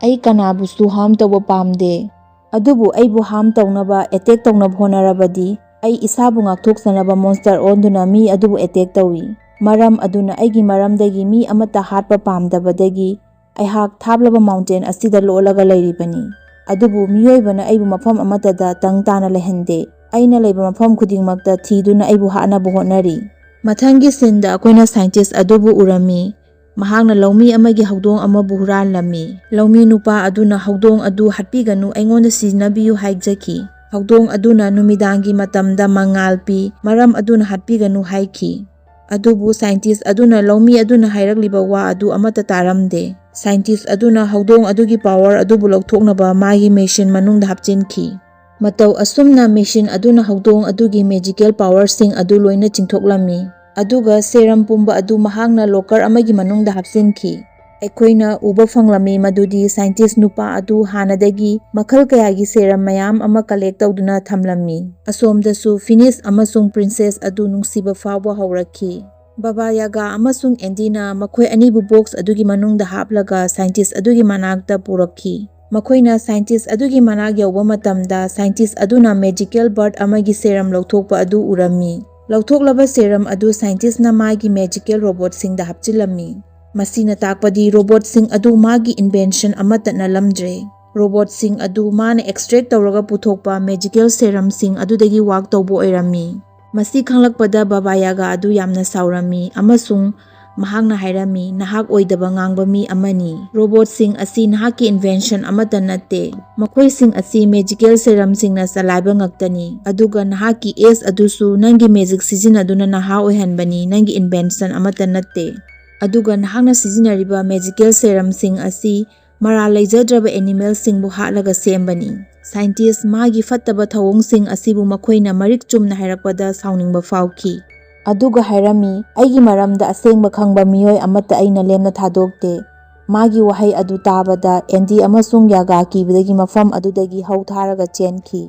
ꯑꯩ ꯀꯅꯥꯕꯨꯁꯨ ꯍꯥꯔꯝ ꯇꯧꯕ ꯄꯥꯝꯗꯦ꯫ ꯑꯗꯨꯕꯨ ꯑꯩꯕꯨ ꯍꯥꯔꯝ ꯇꯧꯅꯕ, ꯑꯦꯇꯦꯛ ꯇꯧꯅꯕ ꯍꯣꯠꯅꯔꯕꯗꯤ, ꯑꯩ ꯏꯁꯥꯕꯨ ꯉꯥꯛꯊꯣꯛꯆꯅꯕ ꯃꯣꯟꯁꯇꯔ ꯑꯣꯟꯗꯨꯅ ꯃꯤ ꯑꯗꯨꯕꯨ ꯑꯦꯇꯦꯛ ꯇꯧꯏ꯫ ꯃꯔꯝ ꯑꯗꯨꯅ ꯑꯩꯒꯤ ꯃꯔꯝꯗꯒꯤ ꯃꯤ ꯑꯃꯠꯇ ꯍꯥꯠꯄ ꯄꯥꯝꯗꯕꯗꯒꯤ ꯑꯩꯍꯥꯛ ꯊꯥꯞꯂꯕ ꯃꯥꯎꯟꯇꯦꯟ ꯑꯁꯤꯗ ꯂꯣꯠꯂꯒ ꯂꯩꯔꯤꯕꯅꯤ꯫ ꯑꯗꯨꯕꯨ ꯃꯤꯑꯣꯏꯕꯅ ꯑꯩꯕꯨ ꯃꯐꯝ ꯑꯃꯠꯇꯗ ꯇꯪ ꯇꯥꯅ ꯂꯩꯍꯟꯗꯦ꯫ ꯑꯩꯅ ꯂꯩꯕ ꯃꯐꯝ ꯈꯨꯗꯤꯡꯃꯛꯇ ꯊꯤꯗꯨꯅ ꯑꯩꯕꯨ ꯍꯥꯠꯅꯕ ꯍꯣꯠꯅꯔꯤ"꯫ ꯃꯊꯪꯒꯤ ꯁꯤꯟꯗ ꯑꯩꯈꯣꯏꯅ ꯁꯥꯏꯟꯇꯤꯁ ꯑꯗꯨꯕꯨ ꯎꯔꯝꯃꯤ꯫ ꯃꯍꯥꯛꯅ ꯂꯧꯃꯤ ꯑꯃꯒꯤ ꯍꯧꯗꯣꯡ ꯑꯃꯕꯨ ꯍꯨꯔꯥꯟꯂꯝꯃꯤ꯫ ꯂꯧꯃꯤ ꯅꯨꯄꯥ ꯑꯗꯨꯅ ꯍꯧꯗꯣꯡ ꯑꯗꯨ ꯍꯥꯠꯄꯤꯒꯅꯨ, ꯑꯩꯉꯣꯟꯗ ꯁꯤꯖꯤꯟꯅꯕꯤꯌꯨ ꯍꯥꯏꯖꯈꯤ꯫ ꯍꯧꯗꯣꯡ ꯑꯗꯨꯅ ꯅꯨꯃꯤꯗꯥꯡꯒꯤ ꯃꯇꯝꯗ ꯃꯉꯥꯜ ꯄꯤ, ꯃꯔꯝ ꯑꯗꯨꯅ ꯍꯥꯠꯄꯤꯒꯅꯨ ꯍꯥꯏꯈꯤ꯫ ꯑꯗꯨꯕꯨ ꯁꯥꯏꯟꯇꯤꯁ ꯑꯗꯨꯅ ꯂꯧꯃꯤ ꯑꯗꯨꯅ ꯍꯥꯏꯔꯛꯂꯤꯕ ꯋꯥ ꯑꯗꯨ ꯑꯃꯠꯇ ꯇꯥꯔꯝꯗꯦ꯫ ꯁꯥꯏꯟꯇꯤꯁ ꯑꯗꯨꯅ ꯍꯧꯗꯣꯡ ꯑꯗꯨꯒꯤ ꯄꯥꯋꯔ ꯑꯗꯨꯕꯨ ꯂꯧꯊꯣꯛꯅꯕ ꯃꯥꯒꯤ ꯃꯦꯁꯤꯟ ꯃꯅꯨꯡꯗ ꯍꯥꯞꯆꯤꯟꯈꯤ꯫ ꯃꯇꯧ ꯑꯁꯨꯝꯅ ꯃꯦꯁꯤꯟ ꯑꯗꯨꯅ ꯍꯧꯗꯣꯡ ꯑꯗꯨꯒꯤ ꯃꯦꯖꯤꯀꯦꯜ ꯄꯥꯋꯔꯁꯤꯡ ꯑꯗꯨ ꯂꯣꯏꯅ ꯆꯤꯡꯊꯣꯛꯂꯝꯃꯤ, ꯑꯗꯨꯒ ꯁꯦꯔꯝ ꯄꯨꯝꯕ ꯑꯗꯨ ꯃꯍꯥꯛꯅ ꯂꯣꯀꯔ ꯑꯃꯒꯤ ꯃꯅꯨꯡꯗ ꯍꯥꯞꯆꯤꯟꯈꯤ꯫ ꯑꯩꯈꯣꯏꯅ ꯎꯕ ꯐꯪꯂꯝꯃꯤ ꯃꯗꯨꯗꯤ ꯁꯥꯏꯟꯇꯤꯁ ꯅꯨꯄꯥ ꯑꯗꯨ ꯍꯥꯟꯅꯗꯒꯤ ꯃꯈꯜ ꯀꯌꯥꯒꯤ ꯁꯦꯔꯝ ꯃꯌꯥꯝ ꯑꯃ ꯀꯂꯦꯛ ꯇꯧꯗꯨꯅ ꯊꯝꯂꯝꯃꯤ꯫ ꯑꯁꯣꯝꯗꯁꯨ ꯐꯤꯅꯤꯁ ꯑꯃꯁꯨꯡ ꯄ꯭ꯔꯤꯟꯁꯦꯁ ꯑꯗꯨ ꯅꯨꯡꯁꯤꯕ ꯐꯥꯎꯕ ꯍꯧꯔꯛꯈꯤ꯫ ꯕꯥꯕꯥ ꯌꯥꯒꯥ ꯑꯃꯁꯨꯡ ꯑꯦꯟꯗꯤꯅ ꯃꯈꯣꯏ ꯑꯅꯤꯕꯨ ꯕꯣꯛꯁ ꯑꯗꯨꯒꯤ ꯃꯅꯨꯡꯗ ꯍꯥꯞꯂꯒ ꯁꯥꯏꯟꯇꯤꯁ ꯑꯗꯨꯒꯤ ꯃꯅꯥꯛꯇ ꯄꯨꯔꯛꯈꯤ꯫ ꯃꯈꯣꯏꯅ scientist ꯑꯗꯨꯒꯤ ꯃꯅꯥꯛ ꯌꯧꯕ ꯃꯇꯝꯗ, scientist ꯑꯗꯨꯅ magical bird ꯑꯃꯒꯤ serum ꯂꯧꯊꯣꯛꯄ ꯑꯗꯨ ꯎꯔꯝꯃꯤ꯫ ꯂꯧꯊꯣꯛꯂꯕ serum ꯑꯗꯨ scientistꯅ ꯃꯥꯒꯤ magical robotꯁꯤꯡꯗ ꯍꯥꯞꯆꯤꯜꯂꯝꯃꯤ꯫ ꯃꯁꯤꯅ ꯇꯥꯛꯄꯗꯤ robotꯁꯤꯡ ꯑꯗꯨ ꯃꯥꯒꯤ invention ꯑꯃꯠꯇ ꯅꯠꯂꯝꯗ꯭ꯔꯦ꯫ Robotꯁꯤꯡ ꯑꯗꯨ ꯃꯥꯅ extract ꯇꯧꯔꯒ ꯄꯨꯊꯣꯛꯄ magical serumꯁꯤꯡ ꯑꯗꯨꯗꯒꯤ work ꯇꯧꯕ ꯑꯣꯏꯔꯝꯃꯤ꯫ ꯃꯁꯤ ꯈꯪꯂꯛꯄꯗ ꯕꯥꯕꯥ ꯌꯥꯒꯥ ꯑꯗꯨ ꯌꯥꯝꯅ ꯁꯥꯎꯔꯝꯃꯤ ꯑꯃꯁꯨꯡ ꯃꯍꯥꯛꯅ ꯍꯥꯏꯔꯝꯃꯤ, "ꯅꯍꯥꯛ ꯑꯣꯏꯗꯕ ꯉꯥꯡꯕ ꯃꯤ ꯑꯃꯅꯤ꯫ Robotꯁꯤꯡ ꯑꯁꯤ ꯅꯍꯥꯛꯀꯤ invention ꯑꯃꯠꯇ ꯅꯠꯇꯦ꯫ ꯃꯈꯣꯏꯁꯤꯡ ꯑꯁꯤ magical serumꯁꯤꯡꯅ ꯆꯂꯥꯏꯕ ꯉꯥꯛꯇꯅꯤ, ꯑꯗꯨꯒ ꯅꯍꯥꯛꯀꯤ age ꯑꯗꯨꯁꯨ ꯅꯪꯒꯤ magic ꯁꯤꯖꯤꯟꯅꯗꯨꯅ ꯅꯍꯥ ꯑꯣꯏꯍꯟꯕꯅꯤ, ꯅꯪꯒꯤ invention ꯑꯃꯠꯇ ꯅꯠꯇꯦ꯫ ꯑꯗꯨꯒ ꯅꯍꯥꯛꯅ ꯁꯤꯖꯤꯟꯅꯔꯤꯕ magical serumꯁꯤꯡ ꯑꯁꯤ ꯃꯔꯥꯜ ꯂꯩꯖꯗ꯭ꯔꯕ animalꯁꯤꯡꯕꯨ ꯍꯥꯠꯂꯒ ꯁꯦꯝꯕꯅꯤ꯫" Scientist ꯃꯥꯒꯤ ꯐꯠꯇꯕ ꯊꯧꯑꯣꯡꯁꯤꯡ ꯑꯁꯤꯕꯨ ꯃꯈꯣꯏꯅ ꯃꯔꯤꯛ ꯆꯨꯝꯅ ꯍꯥꯏꯔꯛꯄꯗ ꯁꯥꯎꯅꯤꯡꯕ ꯐꯥꯎꯈꯤ꯫ ꯑꯗꯨꯒ ꯍꯥꯏꯔꯝꯃꯤ, "ꯑꯩꯒꯤ ꯃꯔꯝꯗ ꯑꯁꯦꯡꯕ ꯈꯪꯕ ꯃꯤꯑꯣꯏ ꯑꯃꯠꯇ ꯑꯩꯅ ꯂꯦꯝꯅ ꯊꯥꯗꯣꯛꯇꯦ꯫" ꯃꯥꯒꯤ ꯋꯥꯍꯩ ꯑꯗꯨ ꯇꯥꯕꯗ ꯑꯦꯟꯗꯤ ꯑꯃꯁꯨꯡ ꯌꯥꯒꯥ ꯀꯤꯕꯗꯒꯤ ꯃꯐꯝ ꯑꯗꯨꯗꯒꯤ ꯍꯧ ꯊꯥꯔꯒ ꯆꯦꯟꯈꯤ꯫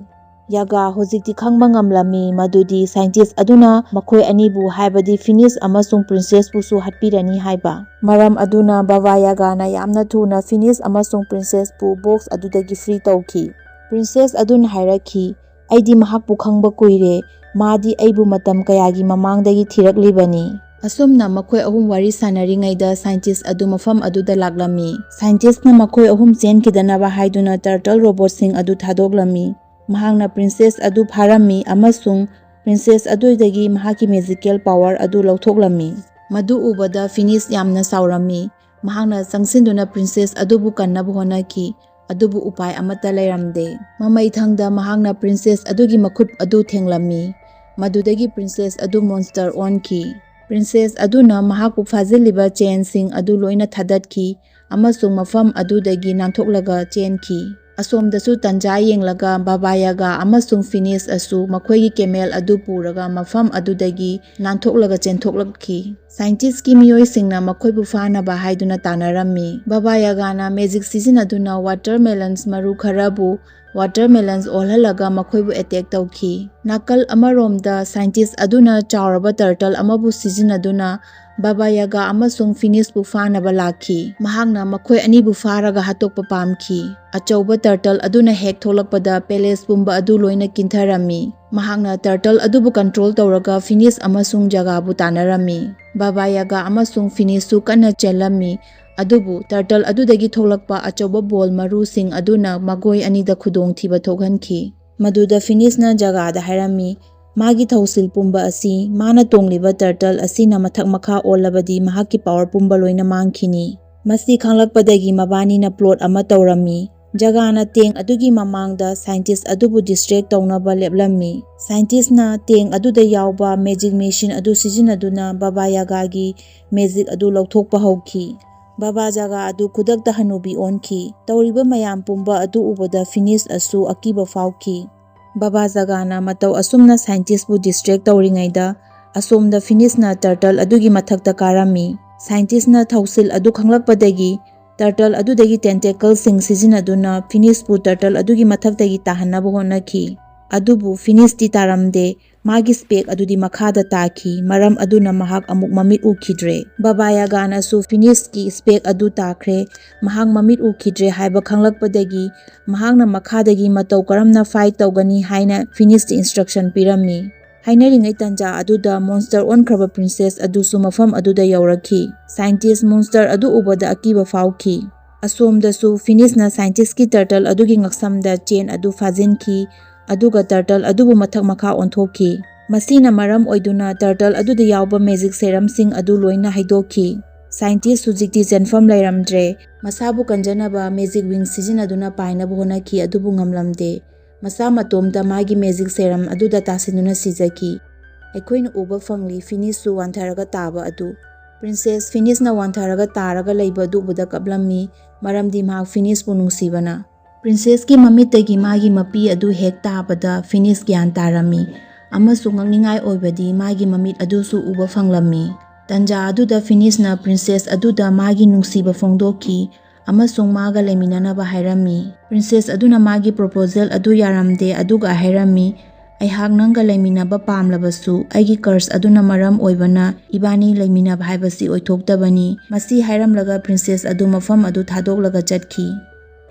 ꯌꯥꯒꯥ ꯍꯧꯖꯤꯛꯇꯤ ꯈꯪꯕ ꯉꯝꯂꯝꯃꯤ ꯃꯗꯨꯗꯤ scientist ꯑꯗꯨꯅ ꯃꯈꯣꯏ ꯑꯅꯤꯕꯨ, ꯍꯥꯏꯕꯗꯤ Phineas ꯑꯃꯁꯨꯡ Princessꯄꯨꯁꯨ ꯍꯥꯠꯄꯤꯔꯅꯤ ꯍꯥꯏꯕ꯫ ꯃꯔꯝ ꯑꯗꯨꯅ ꯕꯥꯕꯥ ꯌꯥꯒꯥꯅ ꯌꯥꯝꯅ ꯊꯨꯅ Phineas ꯑꯃꯁꯨꯡ Princessꯄꯨ box ꯑꯗꯨꯗꯒꯤ free ꯇꯧꯈꯤ꯫ Princess ꯑꯗꯨꯅ ꯍꯥꯏꯔꯛꯈꯤ, "ꯑꯩꯗꯤ ꯃꯍꯥꯛꯄꯨ ꯈꯪꯕ ꯀꯨꯏꯔꯦ꯫ ꯃꯥꯗꯤ ꯑꯩꯕꯨ ꯃꯇꯝ ꯀꯌꯥꯒꯤ ꯃꯃꯥꯡꯗꯒꯤ ꯊꯤꯔꯛꯂꯤꯕꯅꯤ꯫" ꯑꯁꯨꯝꯅ ꯃꯈꯣꯏ ꯑꯍꯨꯝ ꯋꯥꯔꯤ ꯁꯥꯟꯅꯔꯤꯉꯩꯗ scientist ꯑꯗꯨ ꯃꯐꯝ ꯑꯗꯨꯗ ꯂꯥꯛꯂꯝꯃꯤ꯫ Scientistꯅ ꯃꯈꯣꯏ ꯑꯍꯨꯝ ꯆꯦꯟꯈꯤꯗꯅꯕ ꯍꯥꯏꯗꯨꯅ turtle robotꯁꯤꯡ ꯑꯗꯨ ꯊꯥꯗꯣꯛꯂꯝꯃꯤ꯫ ꯃꯍꯥꯛꯅ Princess ꯑꯗꯨ ꯐꯥꯔꯝꯃꯤ ꯑꯃꯁꯨꯡ Princess ꯑꯗꯨꯗꯒꯤ ꯃꯍꯥꯛꯀꯤ magical power ꯑꯗꯨ ꯂꯧꯊꯣꯛꯂꯝꯃꯤ꯫ ꯃꯗꯨ ꯎꯕꯗ Phineas ꯌꯥꯝꯅ ꯁꯥꯎꯔꯝꯃꯤ꯫ ꯃꯍꯥꯛꯅ ꯆꯪꯁꯤꯟꯗꯨꯅ Princess ꯑꯗꯨꯕꯨ ꯀꯟꯅꯕ ꯍꯣꯠꯅꯈꯤ, ꯑꯗꯨꯕꯨ ꯎꯄꯥꯏ ꯑꯃꯠꯇ ꯂꯩꯔꯝꯗꯦ꯫ ꯃꯃꯩꯊꯪꯗ ꯃꯍꯥꯛꯅ Princess ꯑꯗꯨꯒꯤ ꯃꯈꯨꯠ ꯑꯗꯨ ꯊꯦꯡꯂꯝꯃꯤ꯫ ꯃꯗꯨꯗꯒꯤ Princess ꯑꯗꯨ monster ꯑꯣꯟꯈꯤ꯫ Princess ꯑꯗꯨꯅ ꯃꯍꯥꯛꯄꯨ ꯐꯥꯖꯤꯜꯂꯤꯕ chainꯁꯤꯡ ꯑꯗꯨ ꯂꯣꯏꯅ ꯊꯥꯗꯠꯈꯤ ꯑꯃꯁꯨꯡ ꯃꯐꯝ ꯑꯗꯨꯗꯒꯤ ꯅꯥꯟꯊꯣꯛꯂꯒ ꯆꯦꯟꯈꯤ꯫ ꯑꯁꯣꯝꯗꯁꯨ ꯇꯟꯖꯥ ꯌꯦꯡꯂꯒ ꯕꯥꯕꯥ ꯌꯥꯒꯥ ꯑꯃꯁꯨꯡ Phineas ꯑꯁꯨ ꯃꯈꯣꯏꯒꯤ camel ꯑꯗꯨ ꯄꯨꯔꯒ ꯃꯐꯝ ꯑꯗꯨꯗꯒꯤ ꯅꯥꯟꯊꯣꯛꯂꯒ ꯆꯦꯟꯊꯣꯛꯂꯛꯈꯤ꯫ Scientistꯀꯤ ꯃꯤꯑꯣꯏꯁꯤꯡꯅ ꯃꯈꯣꯏꯕꯨ ꯐꯥꯅꯕ ꯍꯥꯏꯗꯨꯅ ꯇꯥꯟꯅꯔꯝꯃꯤ꯫ ꯕꯥꯕꯥ ꯌꯥꯒꯥꯅ magic ꯁꯤꯖꯤꯟꯅꯗꯨꯅ watermelons ꯃꯔꯨ ꯈꯔꯕꯨ watermelons ꯑꯣꯜꯍꯜꯂꯒ ꯃꯈꯣꯏꯕꯨ attack ꯇꯧꯈꯤ꯫ ꯅꯥꯀꯜ ꯑꯃꯔꯣꯝꯗ, scientist ꯑꯗꯨꯅ ꯆꯥꯎꯔꯕ turtle ꯑꯃꯕꯨ ꯁꯤꯖꯤꯟꯅꯗꯨꯅ ꯕꯥꯕꯥ ꯌꯥꯒꯥ ꯑꯃꯁꯨꯡ ꯐꯤꯅꯤꯁꯄꯨ ꯐꯥꯅꯕ ꯂꯥꯛꯈꯤ꯫ ꯃꯍꯥꯛꯅ ꯃꯈꯣꯏ ꯑꯅꯤꯕꯨ ꯐꯥꯔꯒ ꯍꯥꯠꯇꯣꯛꯄ ꯄꯥꯝꯈꯤ꯫ ꯑꯆꯧꯕ ꯇꯔꯇꯜ ꯑꯗꯨꯅ ꯍꯦꯛ ꯊꯣꯛꯂꯛꯄꯗ ꯄꯦꯂꯦꯁ ꯄꯨꯝꯕ ꯑꯗꯨ ꯂꯣꯏꯅ ꯀꯤꯟꯊꯔꯝꯃꯤ꯫ ꯃꯍꯥꯛꯅ ꯇꯔꯇꯜ ꯑꯗꯨꯕꯨ ꯀꯟꯇ꯭ꯔꯣꯜ ꯇꯧꯔꯒ ꯐꯤꯅꯤꯁ ꯑꯃꯁꯨꯡ ꯖꯒꯥꯕꯨ ꯇꯥꯟꯅꯔꯝꯃꯤ꯫ ꯕꯥꯕꯥ ꯌꯥꯒꯥ ꯑꯃꯁꯨꯡ ꯐꯤꯅꯤꯁꯁꯨ ꯀꯟꯅ ꯆꯦꯜꯂꯝꯃꯤ, ꯑꯗꯨꯕꯨ ꯇꯔꯇꯜ ꯑꯗꯨꯗꯒꯤ ꯊꯣꯛꯂꯛꯄ ꯑꯆꯧꯕ ꯕꯣꯜ ꯃꯔꯨꯁꯤꯡ ꯑꯗꯨꯅ ꯃꯈꯣꯏ ꯑꯅꯤꯗ ꯈꯨꯗꯣꯡꯊꯤꯕ ꯊꯣꯛꯍꯟꯈꯤ꯫ ꯃꯗꯨꯗ ꯐꯤꯅꯤꯁꯅ ꯖꯒꯥꯗ ꯍꯥꯏꯔꯝꯃꯤ, ꯃꯥꯒꯤ ꯊꯧꯁꯤꯜ ꯄꯨꯝꯕ ꯑꯁꯤ ꯃꯥꯅ ꯇꯣꯡꯂꯤꯕ ꯇꯔꯇꯜ ꯑꯁꯤꯅ ꯃꯊꯛ ꯃꯈꯥ ꯑꯣꯜꯂꯕꯗꯤ ꯃꯍꯥꯛꯀꯤ ꯄꯥꯋꯔ ꯄꯨꯝꯕ ꯂꯣꯏꯅ ꯃꯥꯡꯈꯤꯅꯤ꯫ ꯃꯁꯤ ꯈꯪꯂꯛꯄꯗꯒꯤ ꯃꯕꯥꯅꯤꯅ ꯄ꯭ꯂꯣꯠ ꯑꯃ ꯇꯧꯔꯝꯃꯤ꯫ ꯖꯒꯥꯅ ꯇꯦꯡ ꯑꯗꯨꯒꯤ ꯃꯃꯥꯡꯗ ꯁꯥꯏꯟꯇꯤꯁ ꯑꯗꯨꯕꯨ ꯗꯤꯁꯇ꯭ꯔꯦꯛ ꯇꯧꯅꯕ ꯂꯦꯞꯂꯝꯃꯤ꯫ ꯁꯥꯏꯟꯇꯤꯁꯅ ꯇꯦꯡ ꯑꯗꯨꯗ ꯌꯥꯎꯕ ꯃꯦꯖꯤꯛ ꯃꯦꯁꯤꯟ ꯑꯗꯨ ꯁꯤꯖꯤꯟꯅꯗꯨꯅ ꯕꯥꯕꯥ ꯌꯥꯒꯥꯒꯤ ꯃꯦꯖꯤꯛ ꯑꯗꯨ ꯂꯧꯊꯣꯛꯄ ꯍꯧꯈꯤ꯫ ꯕꯥꯕꯥ ꯖꯒꯥ ꯑꯗꯨ ꯈꯨꯗꯛꯇ ꯍꯅꯨꯕꯤ ꯑꯣꯟꯈꯤ꯫ ꯇꯧꯔꯤꯕ ꯃꯌꯥꯝ ꯄꯨꯝꯕ ꯑꯗꯨ ꯎꯕꯗ ꯐꯤꯅꯤꯁ ꯑꯁꯨ ꯑꯀꯤꯕ ꯐꯥꯎꯈꯤ꯫ ꯕꯥꯕꯥ ꯖꯒꯥꯅ ꯃꯇꯧ ꯑꯁꯨꯝꯅ ꯁꯥꯏꯟꯇꯤꯁꯄꯨ ꯗꯤꯁꯇ꯭ꯔꯦꯛ ꯇꯧꯔꯤꯉꯩꯗ, ꯑꯁꯣꯝꯗ ꯐꯤꯅꯤꯁꯅ ꯇꯔꯇꯜ ꯑꯗꯨꯒꯤ ꯃꯊꯛꯇ ꯀꯥꯔꯝꯃꯤ꯫ ꯁꯥꯏꯟꯇꯤꯁꯅ ꯊꯧꯁꯤꯜ ꯑꯗꯨ ꯈꯪꯂꯛꯄꯗꯒꯤ, ꯇꯔꯇꯜ ꯑꯗꯨꯗꯒꯤ ꯇꯦꯟꯇꯦꯀꯜꯁꯤꯡ ꯁꯤꯖꯤꯟꯅꯗꯨꯅ ꯐꯤꯅꯤꯁꯄꯨ ꯇꯔꯇꯜ ꯑꯗꯨꯒꯤ ꯃꯊꯛꯇꯒꯤ ꯇꯥꯍꯟꯅꯕ ꯍꯣꯠꯅꯈꯤ꯫ ꯑꯗꯨꯕꯨ ꯐꯤꯅꯤꯁꯇꯤ ꯇꯥꯔꯝꯗꯦ꯫ ꯃꯥꯒꯤ ꯁ꯭ꯄꯦꯛ ꯑꯗꯨꯗꯤ ꯃꯈꯥꯗ ꯇꯥꯈꯤ, ꯃꯔꯝ ꯑꯗꯨꯅ ꯃꯍꯥꯛ ꯑꯃꯨꯛ ꯃꯃꯤꯠ ꯎꯈꯤꯗ꯭ꯔꯦ꯫ ꯕꯥꯕꯥ ꯌꯥꯒꯥꯅꯁꯨ ꯐꯤꯅꯤꯁꯀꯤ ꯁ꯭ꯄꯦꯛ ꯑꯗꯨ ꯇꯥꯈ꯭ꯔꯦ, ꯃꯍꯥꯛ ꯃꯃꯤꯠ ꯎꯈꯤꯗ꯭ꯔꯦ ꯍꯥꯏꯕ ꯈꯪꯂꯛꯄꯗꯒꯤ, ꯃꯍꯥꯛꯅ ꯃꯈꯥꯗꯒꯤ ꯃꯇꯧ ꯀꯔꯝꯅ ꯐꯥꯏꯠ ꯇꯧꯒꯅꯤ ꯍꯥꯏꯅ ꯐꯤꯅꯤꯁꯇ ꯏꯟꯁꯇ꯭ꯔꯛꯁꯟ ꯄꯤꯔꯝꯃꯤ꯫ ꯍꯥꯏꯅꯔꯤꯉꯩ ꯇꯟꯖꯥ ꯑꯗꯨꯗ ꯃꯣꯟꯁꯇꯔ ꯑꯣꯟꯈ꯭ꯔꯕ ꯄ꯭ꯔꯤꯟꯁꯦꯁ ꯑꯗꯨꯁꯨ ꯃꯐꯝ ꯑꯗꯨꯗ ꯌꯧꯔꯛꯈꯤ꯫ ꯁꯥꯏꯟꯇꯤꯁ ꯃꯣꯟꯁꯇꯔ ꯑꯗꯨ ꯎꯕꯗ ꯑꯀꯤꯕ ꯐꯥꯎꯈꯤ꯫ ꯑꯁꯣꯝꯗꯁꯨ ꯐꯤꯅꯤꯁꯅ ꯁꯥꯏꯟꯇꯤꯁꯀꯤ ꯇꯔꯇꯜ ꯑꯗꯨꯒꯤ ꯉꯛꯁꯝꯗ ꯆꯦꯟ ꯑꯗꯨ ꯐꯥꯖꯤꯟꯈꯤ, ꯑꯗꯨꯒ ꯇꯔꯇꯜ ꯑꯗꯨꯕꯨ ꯃꯊꯛ ꯃꯈꯥ ꯑꯣꯟꯊꯣꯛꯈꯤ꯫ ꯃꯁꯤꯅ ꯃꯔꯝ ꯑꯣꯏꯗꯨꯅ ꯇꯔꯇꯜ ꯑꯗꯨꯗ ꯌꯥꯎꯕ ꯃꯦꯖꯤꯛ ꯁꯦꯔꯝꯁꯤꯡ ꯑꯗꯨ ꯂꯣꯏꯅ ꯍꯩꯗꯣꯛꯈꯤ꯫ ꯁꯥꯏꯟꯇꯤꯁ ꯍꯧꯖꯤꯛꯇꯤ ꯆꯦꯟꯐꯝ ꯂꯩꯔꯝꯗ꯭ꯔꯦ꯫ ꯃꯁꯥꯕꯨ ꯀꯟꯖꯅꯕ ꯃꯦꯖꯤꯛ ꯋꯤꯡ ꯁꯤꯖꯤꯟꯅꯗꯨꯅ ꯄꯥꯏꯅꯕ ꯍꯣꯠꯅꯈꯤ, ꯑꯗꯨꯕꯨ ꯉꯝꯂꯝꯗꯦ꯫ ꯃꯁꯥ ꯃꯇꯣꯝꯇ ꯃꯥꯒꯤ ꯃꯦꯖꯤꯛ ꯁꯦꯔꯝ ꯑꯗꯨꯗ ꯇꯥꯁꯤꯟꯗꯨꯅ ꯁꯤꯖꯈꯤ꯫ ꯑꯩꯈꯣꯏꯅ ꯎꯕ ꯐꯪꯂꯤ ꯐꯤꯅꯤꯁꯁꯨ ꯋꯥꯟꯊꯔꯒ ꯇꯥꯕ ꯑꯗꯨ꯫ ꯄ꯭ꯔꯤꯟꯁꯦꯁ ꯐꯤꯅꯤꯁꯅ ꯋꯥꯟꯊꯔꯒ ꯇꯥꯔꯒ ꯂꯩꯕ ꯑꯗꯨ ꯎꯕꯗ ꯀꯞꯂꯝꯃꯤ, ꯃꯔꯝꯗꯤ ꯃꯍꯥꯛ ꯐꯤꯅꯤꯁꯄꯨ ꯅꯨꯡꯁꯤꯕꯅ꯫ ꯄ꯭ꯔꯤꯟꯁꯦꯁꯀꯤ ꯃꯃꯤꯠꯇꯒꯤ ꯃꯥꯒꯤ ꯃꯄꯤ ꯑꯗꯨ ꯍꯦꯛ ꯇꯥꯕꯗ ꯐꯤꯅꯤꯁ ꯒ꯭ꯌꯥꯟ ꯇꯥꯔꯝꯃꯤ, ꯑꯃꯁꯨꯡ ꯉꯛꯅꯤꯡꯉꯥꯏ ꯑꯣꯏꯕꯗꯤ ꯃꯥꯒꯤ ꯃꯃꯤꯠ ꯑꯗꯨꯁꯨ ꯎꯕ ꯐꯪꯂꯝꯃꯤ꯫ ꯇꯟꯖꯥ ꯑꯗꯨꯗ ꯐꯤꯅꯤꯁꯅ ꯄ꯭ꯔꯤꯟꯁꯦꯁ ꯑꯗꯨꯗ ꯃꯥꯒꯤ ꯅꯨꯡꯁꯤꯕ ꯐꯣꯡꯗꯣꯛꯈꯤ ꯑꯃꯁꯨꯡ ꯃꯥꯒ ꯂꯩꯃꯤꯟꯅꯅꯕ ꯍꯥꯏꯔꯝꯃꯤ꯫ ꯄ꯭ꯔꯤꯟꯁꯦꯁ ꯑꯗꯨꯅ ꯃꯥꯒꯤ ꯄ꯭ꯔꯣꯄꯣꯖꯦꯜ ꯑꯗꯨ ꯌꯥꯔꯝꯗꯦ, ꯑꯗꯨꯒ ꯍꯥꯏꯔꯝꯃꯤ, ꯑꯩꯍꯥꯛ ꯅꯪꯒ ꯂꯩꯃꯤꯟꯅꯕ ꯄꯥꯝꯂꯕꯁꯨ ꯑꯩꯒꯤ curse ꯑꯗꯨꯅ ꯃꯔꯝ ꯑꯣꯏꯕꯅ ꯏꯕꯥꯅꯤ ꯂꯩꯃꯤꯟꯅꯕ ꯍꯥꯏꯕꯁꯤ ꯑꯣꯏꯊꯣꯛꯇꯕꯅꯤ꯫ ꯃꯁꯤ ꯍꯥꯏꯔꯝꯂꯒ princess ꯑꯗꯨ ꯃꯐꯝ ꯑꯗꯨ ꯊꯥꯗꯣꯛꯂꯒ ꯆꯠꯈꯤ꯫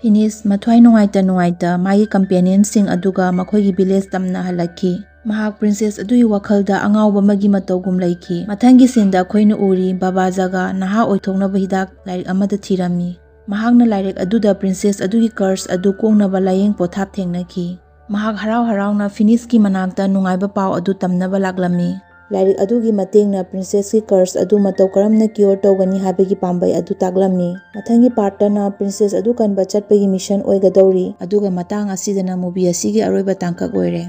Phineas ꯃꯊ꯭ꯋꯥꯏ ꯅꯨꯡꯉꯥꯏꯇ ꯅꯨꯡꯉꯥꯏꯇ ꯃꯥꯒꯤ companionꯁꯤꯡ ꯑꯗꯨꯒ ꯃꯈꯣꯏꯒꯤ village ꯇꯝꯅ ꯍꯜꯂꯛꯈꯤ꯫ ꯃꯍꯥꯛ princess ꯑꯗꯨꯒꯤ ꯋꯥꯈꯜꯗ ꯑꯉꯥꯎꯕ ꯑꯃꯒꯤ ꯃꯇꯧꯒꯨꯝ ꯂꯩꯈꯤ꯫ ꯃꯊꯪꯒꯤ sceneꯗ ꯑꯩꯈꯣꯏꯅ ꯎꯔꯤ, ꯕꯥꯕꯥ ꯖꯒꯥ ꯅꯍꯥ ꯑꯣꯏꯊꯣꯛꯅꯕ ꯍꯤꯗꯥꯛ ꯂꯥꯏꯔꯤꯛ ꯑꯃꯗ ꯊꯤꯔꯝꯃꯤ꯫ ꯃꯍꯥꯛꯅ ꯂꯥꯏꯔꯤꯛ ꯑꯗꯨꯗ princess ꯑꯗꯨꯒꯤ curse ꯑꯗꯨ ꯀꯣꯛꯅꯕ ꯂꯥꯏꯌꯦꯡ ꯄꯣꯊꯥꯞ ꯊꯦꯡꯅꯈꯤ꯫ ꯃꯍꯥꯛ ꯍꯔꯥꯎ ꯍꯔꯥꯎꯅ Phineasꯀꯤ ꯃꯅꯥꯛꯇ ꯅꯨꯡꯉꯥꯏꯕ ꯄꯥꯎ ꯑꯗꯨ ꯇꯝꯅꯕ ꯂꯥꯛꯂꯝꯃꯤ꯫ ꯂꯥꯏꯔꯤꯛ ꯑꯗꯨꯒꯤ ꯃꯇꯦꯡꯅ princessꯀꯤ curse ꯑꯗꯨ ꯃꯇꯧ ꯀꯔꯝꯅ cure ꯇꯧꯒꯅꯤ ꯍꯥꯏꯕꯒꯤ ꯄꯥꯝꯕꯩ ꯑꯗꯨ ꯇꯥꯛꯂꯝꯃꯤ꯫ ꯃꯊꯪꯒꯤ partꯇꯅ princess ꯑꯗꯨ ꯀꯟꯕ ꯆꯠꯄꯒꯤ mission ꯑꯣꯏꯒꯗꯧꯔꯤ꯫ ꯑꯗꯨꯒ ꯃꯇꯥꯡ ꯑꯁꯤꯗꯅ movie ꯑꯁꯤꯒꯤ ꯑꯔꯣꯏꯕ ꯇꯥꯡꯀꯛ ꯑꯣꯏꯔꯦ꯫